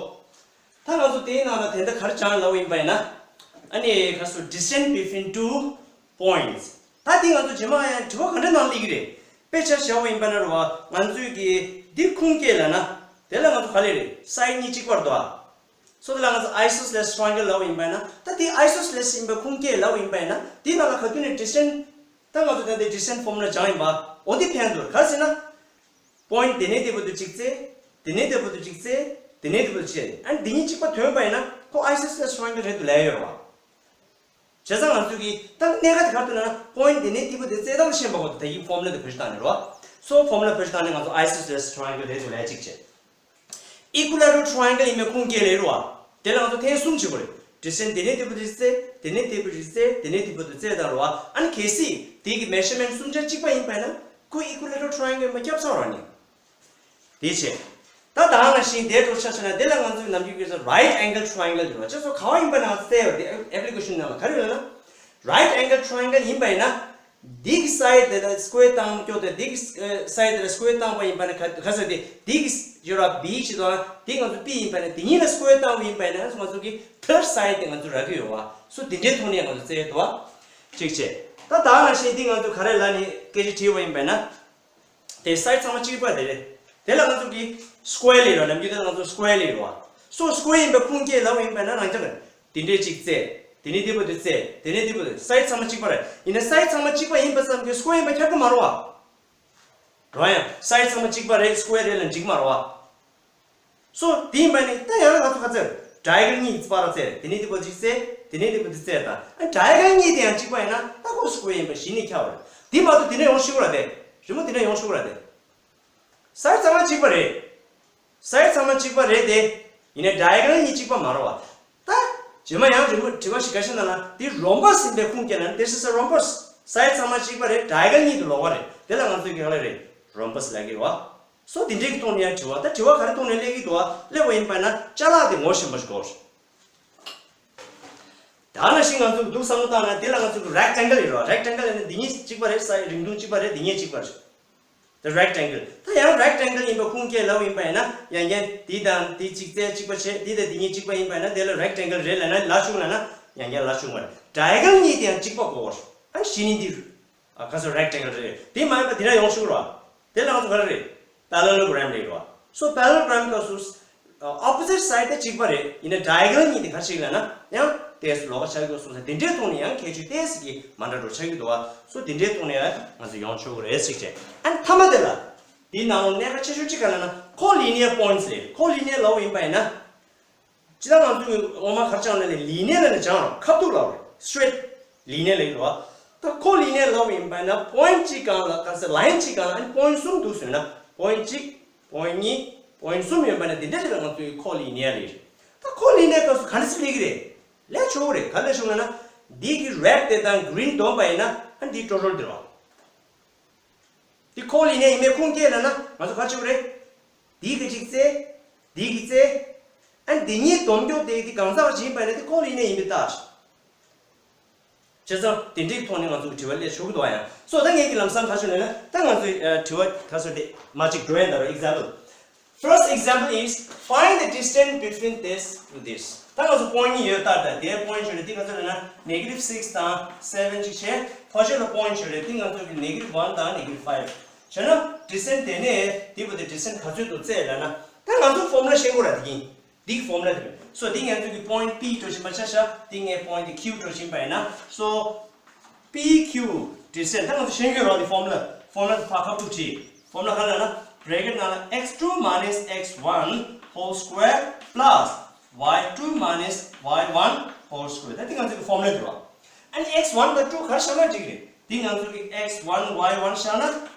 ད་ང་ཚོ་དེའི་ནང་ལ་དེ་འདྲ་ག་རེ་སྦྱངས་ལབ་པ་ཡིན་པ་ཡིན་ན། ཨ་ནི་ག་སོ་distance between two points ད་དེ་ང་ཚོ་རྗེས་མ་ཡང་དྲི་བ་ག་འདྲ་ནང་སླེབས་ཀྱི་རེད། དཔེ་ཆ་བཞག་པ་ཡིན་པ་ན་རེད་བ། ང་ཚོས་ཀྱི་འདི་ཁུངས་སྐྱེལ་ལབ་ན། དེ་ལ་ང་ཚོ་ག་རེ་རེད། side གཉིས་གཅིག་པ་རེད་དོ། སོ་དེ་ལ་ང་ཚོ་isosceles triangle ལབ་པ་ཡིན་པ་ན། ད་དེ་isosceles ཡིན་པ་ཁུངས་སྐྱེལ་ལབ་པ་ཡིན་པ་ཡིན་ན། དེའི་ནང་ལ་ག་དུས་ནས་distance ད་ང་ཚོ་ད་ལྟའི་distance formula སྦྱངས་ཡིན་པ། འོ་དེ་ཕན་ཐོགས་ག་རེ་ཟེར་ན། point དེ་ནས་དེ་བར་དུ་གཅིག་བཙལ། དེ་ནས་དེ་བར་དུ་གཅིག་བཙལ། དེ་ནས་དེ་བར་དུ་གཅིག་བཙལ། ཨ་ནི་འདི་གཉིས་གཅིག་པ་ཐོན་པ་ཡིན་ན་ཁོ་isosceles triangle རེད་དུ་ལས་ཡོད་རེད་བ། བྱས་ཙང་ང་ཚོས་ཀྱི་ད་གནད་འགག་དེ་ག་རེ་འདུག་ལབ་ན། point དེ་ནས་དེ་བར་དུ་བཙལ་སྟངས་ཤེས་པ་དགོས་འདུག་ད་ཡིག་formula དེ་བེད་སྤྱོད་བཏང་ནས་རོ། སོ་formula བེད་སྤྱོད་བཏང་ནས་ང་ཚོ་isosceles triangle རེད་དུ་ལས་གཅིག་བྱས། equilateral triangle ཡིན་པའི་ཁུངས་སྐྱེལ་ལེ་རུ་བ། དེ་ལ་ང་ཚོ་ཐེངས་གསུམ་བྱེད་དགོས་རེད། distance དེ་ནས་དེ་བར་དུ་བཙལ། དེ་ནས་དེ་བར་དུ་བཙལ། དེ་ནས་དེ་བར་དུ་བཙལ་དང་རུ་བ། ཨ་ནི་གལ་སྲིད་དེ་གི་measurement གསུམ་ཆ་གཅིག་པ་ཡིན་པ་ཡིན་ན་ཁོ་equilateral triangle ཡིན་པ་ཁྱབ་ཚར་བ་ནི། དེ་བྱས། ད་ད་ནང་བཞིན་དེ་འགྲོ་ཆ་བྱས་ན་དེ་ལ་ང་ཚོས་ནམ་རྒྱུན་གྱི་right angle triangle ཡོད་པ་ཁྱེད་ཚོ་ག་བ་ཡིན་པ་ན་བཙལ་བ་དེ་application ནང་ལ་ག་རེ་ཡོད་ལབ་ན། right angle triangle ཡིན་པ་ཡིན་ན། འདི་གི་side དེ་ལ་square བཏང་སྐྱོ་དེ་འདི་གི་side དེ་ལ་square བཏང་པ་ཡིན་པ་ན་ག་ག་ཟེར་དེ་འདི་གི་ཡོད་ར་B ཞིག་དང་འདི་ང་ཚོ་P ཡིན་པ་ན་འདི་གཉིས་ལ་square བཏང་བ་ཡིན་པ་ན་ང་ཚོ་གི་third side དེ་ང་ཚོ་རག་གི་ཡོད་བ། སོ་དེ་འདྲའི་ཐོག་ནས་ང་ཚོ་བཙལ་ཡོད་དོ། གཅིག་བྱས། ད་ད་ནང་བཞིན་འདི་ང་ཚོ་ག་རེ་ལ་ནི་སྐད་ཆ་དྲིས་པ་ཡིན་པ་ན། དེ་side ཚང་མ་གཅིག་པ་དེ་རེད། དེ་ལ་ང་ཚོ་གི་square ལབ་ར་ནམ་རྒྱུན་དེ་ང་ཚོ་square ལབ་ར། སོ་square ཡིན་པ་ཁུངས་སྐྱེལ་ལབ་ཡིན་པ་ན་རང་ཅག་དེ་འདྲའི་གཅིག་བཙལ། དེ་ནས་དེ་བར་དུ་བཙལ། དེ་ནས་དེ་བར་དུ་side ཚང་མ་གཅིག་པ་རེད། ཡིན་ན་side ཚང་མ་གཅིག་པ་ཡིན་པ་ཙམ་གྱིས་square ཡིན་པ་ཁྱབ་ཀྱི་མ་རེད་བ། རང་ཡང་side ཚང་མ་གཅིག་པ་རེད་སྐུ་ཡ་རེད་ལ་འགྲིག་མ་རེད་བ། སོ་དེ་ཡིན་པ་ནི་ད་ཡང་ང་ཚོ་ག་ཚོད་diagonal གཉིས་པར་བཙལ། དེ་ནས་དེ་བར་གཅིག་བཙལ། དེ་ནས་དེ་བར་དུ་བཙལ་དང་ཨ་diagonal གཉིས་དེ་ཡང་གཅིག་པ་ཡིན་ན་ད་ཁོ་སྐུ་ཡ་ཡིན་པ་གཞི་ནས་ཁྱབ་པ་རེད། དེ་མ་གཏོགས་དེ་འདྲ་ཡོང་ཤེས་ཀྱི་རེད་དེ། རི་མོ་དེ་འདྲ་ཡོང་ཤེས་ཀྱི་རེད་དེ། side ཚང་མ་གཅིག་པ་རེད། side ཚང་མ་གཅིག་པ་རེད་དེ། ཡིན་ནའི་diagonal གཉིས་གཅིག་པ་མ་རེད་བ། ད་རྗེས་མ་ཡང་རི་མོ་དྲི་བ་ཞིག་འགའ་ཤས་ནང་ལ་འདི་rhombus ཡིན་པའི་ཁུངས་སྐྱེལ་ན་this is a rhombus side ཚང་མ་གཅིག་པ་རེད། diagonal གཉིས་དེ་ལོགས་ཀ་རེད། དེ་ལ་ང་ཚོས་ག་རེ་ལབ་རེད། rhombus ལབ་ཀྱི་རེད་བ། སོ་དེ་འདྲའི་གི་ཐོག་ནས་ཡང་དྲི་བ་ད་དྲི་བ་ག་རེ་ཐོག་ནས་སླེབས་ཀྱི་འདུག་བ། སླེབས་པ་ཡིན་པ་ན་ཅ་ལག་དེ་ངོ་ཤེས་པ་ཞིག་དགོས། ད་ནང་བཞིན་ང་ཚོས་འདུག་བསམ་བློ་བཏང་ན་དེ་ལ་ང་ཚོས་rectangle ཡོད་རེད་བ། rectangle ཡིན་ན་འདི་གཉིས་གཅིག་པ་རེད། side རིང་ཐུང་གཅིག་པ་རེད། འདི་གཉིས་གཅིག་པ་རེད། the rectangle ད་ཡང་rectangle ཡིན་པ་ཁུངས་སྐྱེལ་ལབ་ཡིན་པ་ཡིན་ན་ཡང་བསྐྱར་འདི་དང་འདི་གཅིག་བཙལ་གཅིག་པ་བྱེད། འདི་དང་འདི་གཉིས་གཅིག་པ་ཡིན་པ་ཡིན་ན་དེ་ལ་rectangle རེད་ལབ་ན་ལ་ཆུང་ལབ་ན་ཡང་བསྐྱར་ལ་ཆུང་བ་རེད། diagonal གཉིས་དེ་ཡང་གཅིག་པ་དགོས་པ་རེད། ཨ་གཞི་ནས་འདི་ཨ་ག་ཚོད་rectangle རེད། དེ་མ་ཡིན་པ་དེ་འདྲ་ཡོང་ཤོག་ར། དེ་ལ་ང་ཚོ་ག་རེ་རེད། parallelogram རེད་ར། so parallelogram སྐབས་སུ་opposite side དེ་གཅིག་པ་རེད། ཡིན་ན་diagonal གཉིས་དེ་ག་རེ་ཞིག་ལབ་ན་ཡང་ཏོག་ཙམ་ལོགས་ཀ་ཆགས་ཀྱི་སོང་ཙང་དེ་འདྲའི་ཐོག་ནས་ཡང་ཁྱད་ཆོས་ཏོག་ཙམ་གྱིས་མ་འདྲ་འགྲོ་ཆགས་ཀྱི་འདུག་བ། so དེ་འདྲའི་ཐོག་ནས་ཡང་ང་ཚོ་ཡོང་ཆོག་གི་རེད་ཟེར་བྱས། ཨ་ནི་མཐའ་མ་དེ་ལ་དེའི་ནང་ལོགས་གནད་འགག་ཆེ་ཤོས་གཅིག་ག་ལབ་ན་collinear points རེད། collinear ལབ་ཡིན་པ་ཡིན་ན། སྤྱིར་བཏང་ང་ཚོས་སྔོན་མ་ག་རེ་སྦྱངས་ལབ་ན་linear ལབ་ནས་སྦྱངས་རོགས། ཁ་ཐུག་ལབ་རེད། straight linear ལབ་ཡོད་རེད་བ། ད་collinear ལབ་ཡིན་པ་ན་point གཅིག་སྒང་ལ་ག་ཟེར་line གཅིག་སྒང་ལ་ཨ་ནི་point གསུམ་འདུག་ཟེར་ན་point གཅིག point གཉིས point གསུམ་ཡོད་པ་ན་དེ་འདྲ་ཞིག་ལ་ང་ཚོས་collinear ལབ་རེད། ད་collinear སྐབས་སུ་ག་འདྲ་སེ་ལབ་ཀྱི་རེད། ལབ་ཆོག་གི་རེད། ག་ལབ་ཆོག་ལབ་ན་འདི་གི་red དེ་དང་green བསྡོམས་པ་ཡིན་ན་ཨ་ནི་འདི་total དེ་རེད་བ། འདི་collinear ཡིན་པའི་ཁུངས་སྐྱེལ་ལབ་ན་ང་ཚོ་ག་རེ་བྱེད་དགོས་རེད། འདི་གི་གཅིག་བཙལ། འདི་གི་བཙལ། ཨ་འདི་གཉིས་བསྡོམས་རྒྱུ་དེ་འདི་གང་ཟག་ཅིག་ཡིན་པ་ཡིན་ན་འདི་collinear ཡིན་པའི་རྟགས། བྱས་ཙང་དེ་འདྲའི་ཐོག་ནས་ང་ཚོ་གི་དྲི་བ་སླེབས་ཆོག་གི་འདུག་ཨ་ཡང་། so ད་ངས་ཀྱི་ལམ་སང་ག་རེ་ཞུ་ལབ་ན་ད་ང་ཚོའི་ཨ་དྲི་བ་ག་ཚོད་དེ་མ་གཅིག་འགྲོ་ཡ་ད་རོ། example First example is find the distance between this to this. ད་ང་ཚོ་point གཉིས་ཡོད་ལྟར་ད་དེའི་point བྱས་ནས་འདི་ག་ཚོད་ལབ་ན་negative six དང་seven ཅིག་བྱས། ཕར་ཕྱོགས་ལ་point བྱས་རེད། འདི་ང་ཚོ་གི་negative one དང་negative five བྱས་ན་distance དེ་ནས་འདི་བར་དུ་distance ག་ཚོད་འདུག་བཙལ་ལབ་ན་ད་ ད་ང་ཚོ་formula་ཤེས་དགོས་ར་དེ་ཡིན། འདི་གི་formula་དེ་རེད། So་འདི་ང་ཚོ་གི་point P་འགྲོ་བཞིན་པ་ཆ་བཞག་འདི་ངའི་point་དེ་Q་འགྲོ་བཞིན་པ་ཡིན་ན། So P Q descent། ད་ང་ཚོ་ཤེས་ཀྱི་རེད་དེ། formula། formula་དེ་ཕར་ཁ་ཐུག་བྲིས། formula་ག་རེ་ལབ་ན། bracket་ནང་ལ་x two minus x one whole square plus y two minus y one whole square། ད་འདི་ང་ཚོ་གི་formula་དེ་རེད། ཨ་ནི་x one་དང་two་ག་རེ་བཞག་ན་འགྲིག་རེད། འདི་ང་ཚོ་གི་x one y one་བཞག་ན།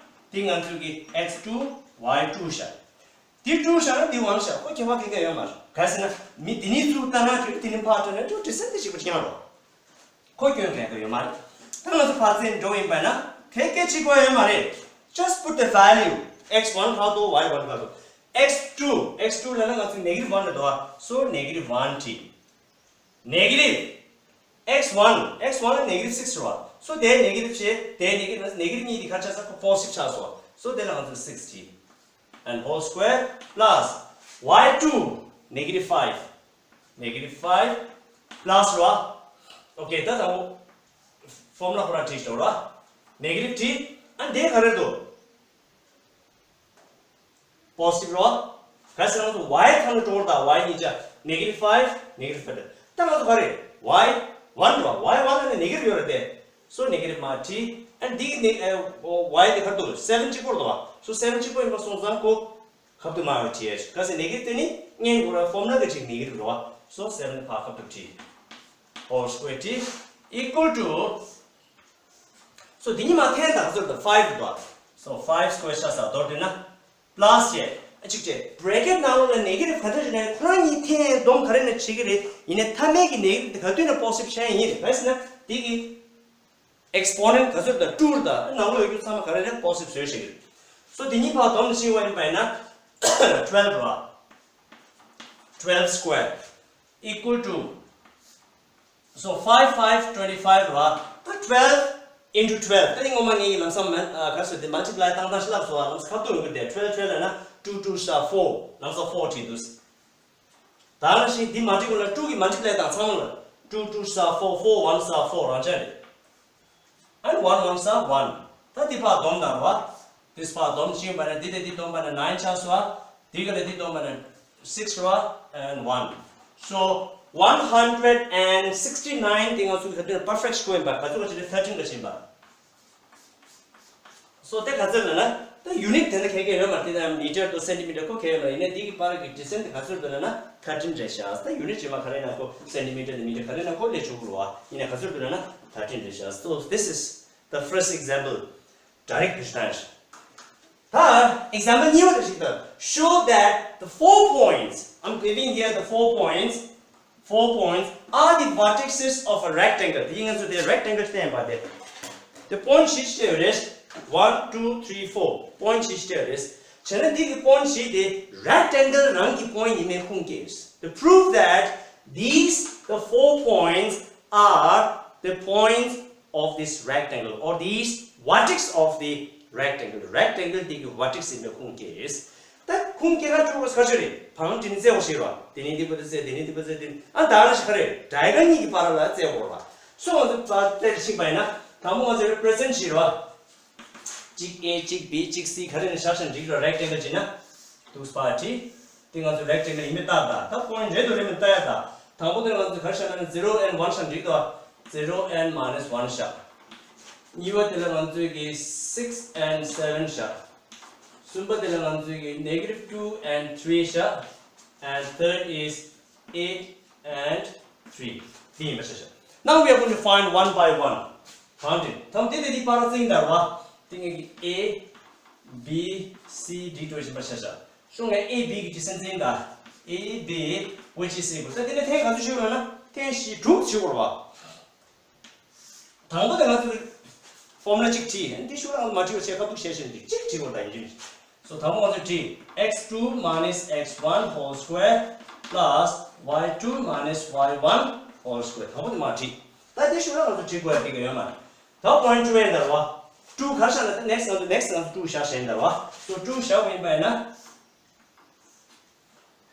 འདི་ང་ཚོ་གི x two y two་བཞག་འདི་two་བཞག་ན་འདི་one་བཞག་ཁོ་ཁྱད་པར་གང་ཡང་ཡོད་མ་རེད། ག་རེ་ཟེར་ན། མི་འདི་ནས་ཚུར་ལྟ་ན་འགྲིག་འདི་ནས་ཕར་ལྟ་ན་འགྲིག descent་དེ་གཅིག་པ་ཡིན་རོ། ཁོ་སྐྱོན་གང་ཡང་ཡོད་མ་རེད། ད་ང་ཚོ་ཕར་ཚུར་འགྲོ་ཡིན་པ་ན་གལ་གལ་ཆེ་དགོས་ཡོད་མ་རེད། Just put the value x one་ཕར་དོ། y one་ཕར་དོ། x two། x two་ལབ་ན་ང་ཚོ་negative one་ལ་འདུག་ཨ། So negative one་བྲིས། negative x one། x one་ལ་negative six་རེད་བ། So་དེ་negative་བྱས། དེ་negative་ན་negative་གཉིས་དེ་ག་ཆགས་ས། ཁོ་positive་ཆགས་སོང་། So་དེ་ལ་ང་ཚོ་six་བྲིས། and whole square plus y two negative five། negative five plus་རེད་བ། Okay། ད་ད་formula་ཁོ་རང་བྲིས་ཤོག་ར། negative་བྲིས། ཨ་ནི་དེ་ག་རེ་འདུག positive་རེད་བ། ག་རེ་ཟེར་ན་ང་ཚོ་y་ཐང་ནས་འགྲོ་བར་ད། y་གཉིས་ཆ་negative five negative five། ད་ང་ཚོ་ག་རེ། y one་རེད་བ། y one་ལ་ནི་negative་ཡོད་རེད་དེ། So negative་མར་བྲིས། ཨ་ནི་འདི་གི་ནི་ཨ་y་དེ་ག་རེ་འདུག seven་གཅིག་པོ་རེད་བ། So seven་གཅིག་པོ་ཡིན་པ་སོང་ཙང་ཁོ་ཁ་ཐུག་མར་བྲིས་ཡ། ག་རེ་ཟེར་negative་དེ་ནི་ངེས་ཁོ་ར་formula་གི་ཅིག་negative་རེད་བ། So seven་ཕར་ཁ་ཐུག་བྲིས། whole square་བྲིས། equal to། So་འདི་གཉིས་མ་འཐེན་དང་ཚུར་དང་five་འདུག So five square་ཆགས་ས་མདོར་བསྡུས་ན་plus་བྱས། ཨ་གཅིག་བྱས། bracket་ནང་ལོགས་ལ་negative་ག་འདྲ་ཞིག་ནས་ཁོ་རང་གཉིས་འཐེན་སྡོམ་ག་རེ་ནས་བྱེད་ཀྱི་རེད། ཡིན་ནའི་མཐའ་མའི་གི་negative་དེ་ག་དུས་ན་positive་ཆགས་ཡིན། ག་རེ་ཟེར་ན་འདི་གི་exponent་ག་ཚོད་དང་two་དང་ནང་ལོགས་ཡོད་རྒྱུ་ཚང་མ་ག་རེ་རེད། positive་བཟོས་ཤིག So་འདི་གཉིས་ཕར་སྡོམ་ཕྱིན་པ་ཡིན་པ་ཡིན་ན་twelve་རེད་བ། twelve square equal to So five five twenty five་རེད་བ། ད་twelve into twelve། ད་ནི་ངོ་མ་ངེད་ཀྱི་ལམ་སང་མན་ཨ་ག་རེ་ཟེར་དེ་multiply་བཏང་སྟངས་ཤེས་ལབ་སོང་ཨ། ལམ་སང་ཁ་ཐུག་ཡོང་གི་རེད་དེ། twelve twelve་ལབ་ན་two two་ཤ་four། ལམ་སང་four་བྲིས་འདུག་ད་ནང་བཞིན་འདི་མ་འགྲིག་གོང་ལ་two་གི་multiply་བཏང་ཚང་མ་ལ། two two་ཤ་four། four one་ཤ་four། རང་ཆ་རེད། And one one་ཤ་one། ད་འདི་ཕར་སྡོམ་དང་རེད་བ། འདི་ཕར་སྡོམ་ཕྱིན་པ་ན་འདི་དང་འདི་སྡོམ་པ་ན་nine་ཆགས་སོང་ཨ། འདི་ག་ལ་འདི་སྡོམ་པ་ན་six་རེད་བ། And one། So one hundred and sixty nine་དེ་ང་ཚོ་ག་དུས་perfect square་ཡིན་པ། ག་ཚོད་ག་ཅི་རེད། thirteen་ག་ཕྱིན་པ། So་དེ་ག་ཚོད་ལབ་ན་ད་unit་དེ་ན་ཁྱད་ཁྱད་ཡོད་མ་རེད། དེ་ན་meter་དང་centimeter་ཁོ་ཁྱད་ཡོད་མ་རེད། ཡིན་ནའི་འདི་གི་བར་གྱི་distance་དེ་ག་ཚོད་འདུག་ལབ་ན་thirteen་རེད་ཤག་ད་unit་རྗེས་མ་ག་རེ་ན་ཁོ་centimeter་དང་meter་ག་རེ་ན་ཁོ་ལས་ཆོག་གི་རེད་བ། ཡིན་ནའི་ག་ཚོད་འདུག་ལབ་ན་thirteen་རེད་ཤག So this is the first example། direct་བྱས་ད། ད་example་གཉིས་པ་དེ་ཞིག་ད། Show that the four points, I'm giving here the four points, four points are the vertices of a rectangle. དེ་ང་ཚོ་དེ་rectangle་བསྟན་པ་དེ། དེ་point་བཞི་ཅིག་རེད། One, two, three, four། point་བཞི་ཅིག་རེད། བྱས་ན་འདི་གི་point་བཞི་དེ་rectangle་རང་གི་point་ཡིན་མིན་ཁུངས་སྐྱེལ། To prove that these, the four points, are the points of this rectangle or these vertex of the rectangle. Rectangle་དེ་གི་vertex་ཡིན་པའི་ཁུངས་སྐྱེལ། ད་ཁུངས་སྐྱེལ་ན་ཆོག་གི་ས་ཆོད་རེད། བང་དེ་ནི་བཙལ་བ་ཞིག་རེད་བ། དེ་ནི་འདི་པོ་དེ་བཙལ། དེ་ནི་འདི་པོ་བཙལ། དེ་ནི་ཨ་ད་ལ་ཞིག་ག་རེད། diagonal་གཉིས་ཀྱི་བར་ལ་བཙལ་དགོས་རེད་བ། སོ་ང་ཚོ་བཙལ་ཕྱིན་པ་ཡིན་ན་དང་པོ་ང་ཚོ་represent་བྱེད་རེད་བ། གཅིག་A གཅིག་B གཅིག་C་ག་རེ་ནས་བཞག་བཞག་འགྲིག་རེད། rectangle་བྱེད་ན། འདུག་སེ་ཕར་བྲིས། དེ་ང་ཚོ་rectangle་ཡིན་མིན་བལྟ་ད། ད་point་རེད་འདུག་རེད་མིན་བལྟ་ཡ་ད། དང་པོ་དེ་ང་ཚོ་ག་རེ་བཞག་ན་zero and one་བཞག་འགྲིག་འདུག zero and minus one་བཞག་གཉིས་པ་དེ་ལ་ང་ཚོས་ཀྱི་six and seven་བཞག་གསུམ་པ་དེ་ལ་ང་ཚོས་ཀྱི་negative two and three་བཞག and third is eight and three། དེ་ཡིན་པ་ཤ་ཤ། Now we are going to find one by one། གང་དེ་དང་དེ་དེ་དེ་པར་རྩིས་ཡིན་ད་ར་བ། དེ་ངེད་ཀྱི་A B C D་འགྲོ་བཞིན་པ་ཤ་ཤ། ཤོག་ངས་A B་གི་ཅི་སེམས་ཚེ་ཡིན་ད། A B which is equal། ད་དེ་ནས་ཐེངས་ག་ཚོད་ཞུ་ར་ན་ཐེངས་བཞི་དྲུག་ཞུ་དགོས་ར་བ། དང་པོ་དེ་ང་ཚོས་formula་གཅིག་བྲིས། འདི་ཤུགས་རང་མ་བྲིས་པ་བྱས་ཁ་ཐུག་བཤད་བཤད་འདི་གཅིག་བྲིས་དགོས་ད་ཡིན་གྱི། So དང་པོ་ང་ཚོས་བྲིས། x two minus x one whole square plus y two minus y one whole square། དང་པོ་དེ་མ་བྲིས། ད་འདི་ཤུགས་རང་ང་ཚོས་བྲིས་དགོས་ཡ་འགྲིག་གི་ཡོད་མ་རེད། ད་point two་ཡིན་ད་ར་བ། two་གར་བཞག་ན་ད་next་ང་ཚོ་next་ང་ཚོ་two་བཞག་བཞག་ཡིན་ད་ར་བ། So two་བཞག་པ་ཡིན་པ་ཡིན་ན།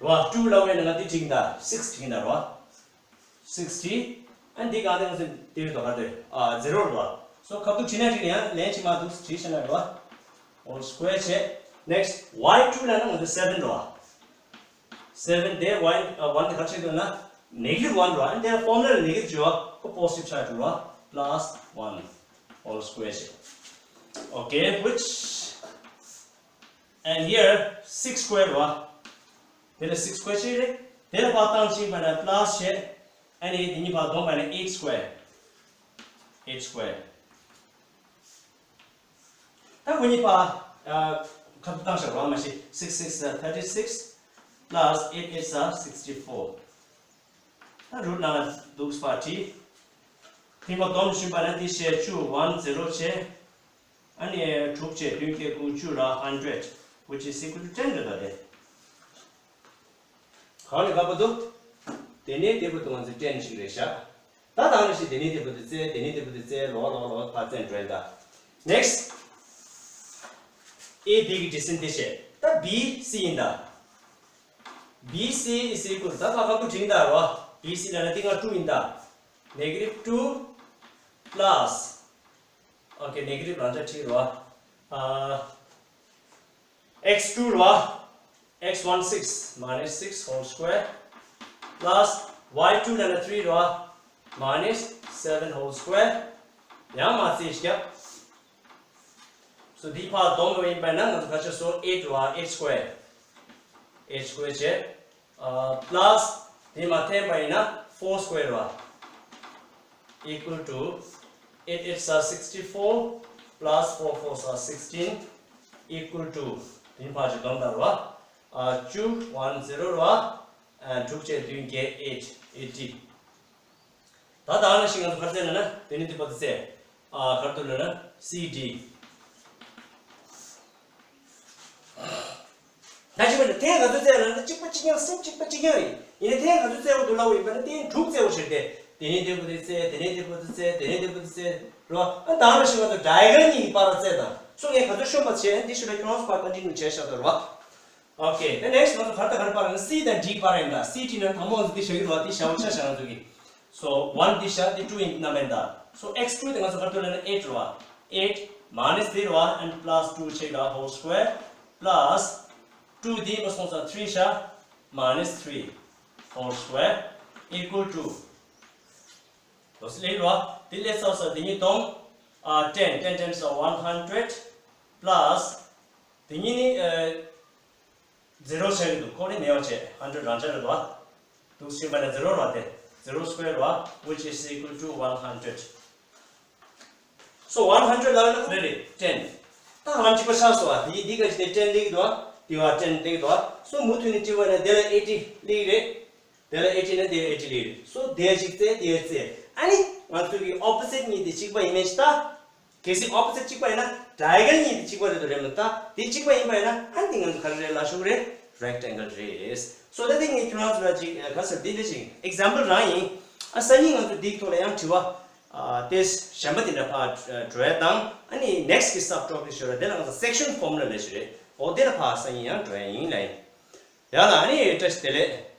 རེད་བ། two་ལབ་པ་ཡིན་ན་ང་འདི་བྲིས་ཡིན་ད། six་བྲིས་ཡིན་ད་རེད་བ། six་བྲིས། ཨ་འདི་གང་དེ་ང་ཚོ་འདིར་དོ་ག་དེ་ཨ་zero་རེད་བ། So་ཁ་ཐུག་བྲིས་ན་བྲིས་ན་ཡང་ལན་ཅིག་མ་འདུག་བྲིས་ཤེས་ན་རེད་བ། Whole square་བྱས། Next y two་ལབ་ན་ང་ཚོ་seven་རེད་བ། seven དེ one one དེ་ག་ཆེད་དུ་ན་negative one རེད་བ། ཨ་ནི་དེ་ཕོར་མུ་ལ་ལ་negative བྱས་པ་ཁོ་positive ཆགས་འགྲོ་རེད་བ། plus one whole square བྱས། Okay, which and here six square རེད་བ། དེ་ལ་six square བྱས་རེད། དེ་ལ་ཕར་བཏང་ཕྱིན་པ་ན་plus བྱས། ཨ་ནི་དེ་གཉིས་ཕར་བསྡོམས་པ་ན་eight square eight square ད་ཁོ་གཉིས་ཕར་ཁ་བཏང་བཞག་རོགས་མ་ཤེས། six six thirty six plus eight eight are sixty four ད་རུ་ནང་འདུག་པ་བྲིས། དེ་མ་བསྡོམས་ཕྱིན་པ་ན་དེ་བྱས་བཅུ་one zero བྱས། ཨ་ནི་དྲུག་བྱས་བདུན་བརྒྱད་དགུ་བཅུ་ར་hundred which is equal to ten རེད་ད་དེ། གང་ནས་ག་པ་འདུག་དེ་ནས་དེ་པོ་དུ་ང་ཚོ་ten ཞིག་རེད་ཤག་ད་དང་ནས་ཤིག་དེ་ནས་དེ་པོ་དུ་བཙལ། དེ་ནས་དེ་པོ་དུ་བཙལ། ལོག་ལོག་ལོག་ཕར་བཙལ་འགྲོ་ཡིན་ད། Next A B གི་འབྲི་སྲིད་དེ་བྱས། ད་B C ཡིན་ད། B C is equal ད་ཁ་ཁ་པོ་བྲིས་ད་རོ། B C ལ་ན་ཏི་ང་two ཡིན་ད། Negative two plus okay negative རང་འདྲ་བྲིས་རོ། ཨ། X two རོ། X one six minus six whole square plus Y two ལ་ན་three རོ། minus seven whole square ཡང་མ་རྩིས་ཤིག so འདི་ཕར་བསྡོམས་པ་ཡིན་པ་ན་ང་ཚོ་ག་ཆ་སོ་eight རོ། eight square eight square བྱས། ཨ། plus དེ་མ་འཐེན་པ་ཡིན་ན་four square རོ། equal to eight eights are sixty four plus four fours are sixteen equal to དེ་ཕར་ཅིག་བསྡོམས་ད་རོ། ཨ། བཅུ་one zero རོ། ཨ། དྲུག་བྱས་བདུན་བརྒྱད་eight eighty ད་ད་ནི་ཤིང་ང་ཚོ་ག་རེ་བཙལ་ན་ན་དེ་ནི་དེ་པོ་དེ་བཙལ། ཨ། ག་རེ་འདུག་ལབ་ན་C D ད་ཅི་མ་ཐེངས་ང་ཚོ་བཙལ་ན་ན་གཅིག་པ་གཅིག་རྐྱང་སེམས་གཅིག་པ་གཅིག་རྐྱང་རེད། ཡིན་ནའི་ཐེངས་ང་ཚོ་བཙལ་བ་འདུག་ལབ་པ་ཡིན་པ་ན་ཐེངས་དྲུག་བཙལ་བ་ཞིག་སྟེ། དེ་ནས་དེ་པོ་དེ་བཙལ། དེ་ནས་དེ་པོ་དེ་བཙལ། དེ་ནས་དེ་པོ་དེ་བཙལ་རོ། ཨ། ད་ནི་ཤིང་ང་ཚོ་diagonal གཉིས་ཀྱི་བར་བ་བཙལ་དང་སོ་ངས་ག་ཚོད་ཤོད་པ་བྱས་འདི་ཤུ་ལ་ཁྱོད་རང་ཚོ་ཕར་continue བྱས་བཞག་དང་རོ། Okay, the next ང་ཚོ་ག་རེ་དང་ག་རེ་སྤར་ཡིན་ན་C དང་D སྤར་ཡིན་ད། C D ནི་དང་པོ་ང་ཚོ་འདི་བཞག་གི་རེད་བ། འདི་བཞག་པ་ཆ་བཞག་ང་ཚོ་གི so one འདི་བཞག་འདི་two ཡིན་རྣམ་པ་ཡིན་ད། so X two དེ་ང་ཚོ་ག་རེ་འདུག་ལབ་ན་eight རེད་བ། eight minus འདི་རེད་བ། and plus two བྱས་ད་whole square plus two འདི་མ་སོང་ཙང་three བཞག minus three whole square equal to འོ་སི་ལེ་རེད་བ། འདི་ལས་ཚོགས་ས་འདི་གཉིས་བསྡོམས། ཨ། ten, ten tens are one hundred plus འདི་གཉིས་ནི། ཨ། zero ཆགས་ཀྱི་འདུག་ཁོ་ནི་མེད་པ་བྱས། hundred རང་ཆ་རེད་བ། འདུག་ཕྱིན་པ་ནས་zero རེད་བ། དེ་zero square རེད་བ། which is equal to one hundred so one hundred ལབ་ན་ག་རེ་རེད། ten ད་ང་གཅིག་པ་ཆགས་སོང་བ། དེ་འདི་ག་ཅི་དེ་ten སླེབས་ཀྱི་འདུག་བ། དེ་བ་ten སླེབས་ཀྱི་འདུག་བ། so མུ་མཐུད་ནས་གཅིག་པ་ནས་དེ་ལ་eighty སླེབས་ཀྱི་རེད། དེ་ལ་eighty ནས་དེ་eighty སླེབས་ཀྱི་རེད། so དེ་གཅིག་བཙལ། དེ་བཙལ། ཨ་ནི་ང་ཚོ་གི་opposite གཉིས་དེ་གཅིག་པ་ཡིན་མིན་ཞིག་ལྟ། གལ་སྲིད་opposite གཅིག་པ་ཡིན་ན་diagonal གཉིས་དེ་གཅིག་པ་རེད་འདུག་རེད་མི་ལྟ། དེ་གཅིག་པ་ཡིན་པ་ཡིན་ན་ཨ་ནི་དེ་ང་ཚོ་ག་རེ་རེད་ལབ་ཤོག་རེད། rectangle རེད། so ད་དེ་ངས་ཁྱོད་རང་ཚོ་ལ་ཅིག་ག་ཟེར་འདི་འདྲ་ཅིག་example རང་ཡིན། ཨ། སང་ཉིན་ང་ཚོ་འདིའི་ཐོག་ལ་ཡང་དྲི་བ། ཨ། དེ་གཞན་པ་དེ་འདྲ་ཕར་འགྲོ་ཡ་དང་། ཨ་ནི་next གི་sub topic ཞོར་ལ་དེ་ལ་ང་ཚོ་section formula ལབ་ཞིག་རེད། འོ་དེ་ལ་ཕར་སང་ཉིན་ཡང་འགྲོ་ཡ་ཡིན་ལབ་ཡིན། ཡ་ལ་ཨ་ནི་བཀྲ་ཤིས་བདེ་ལེགས།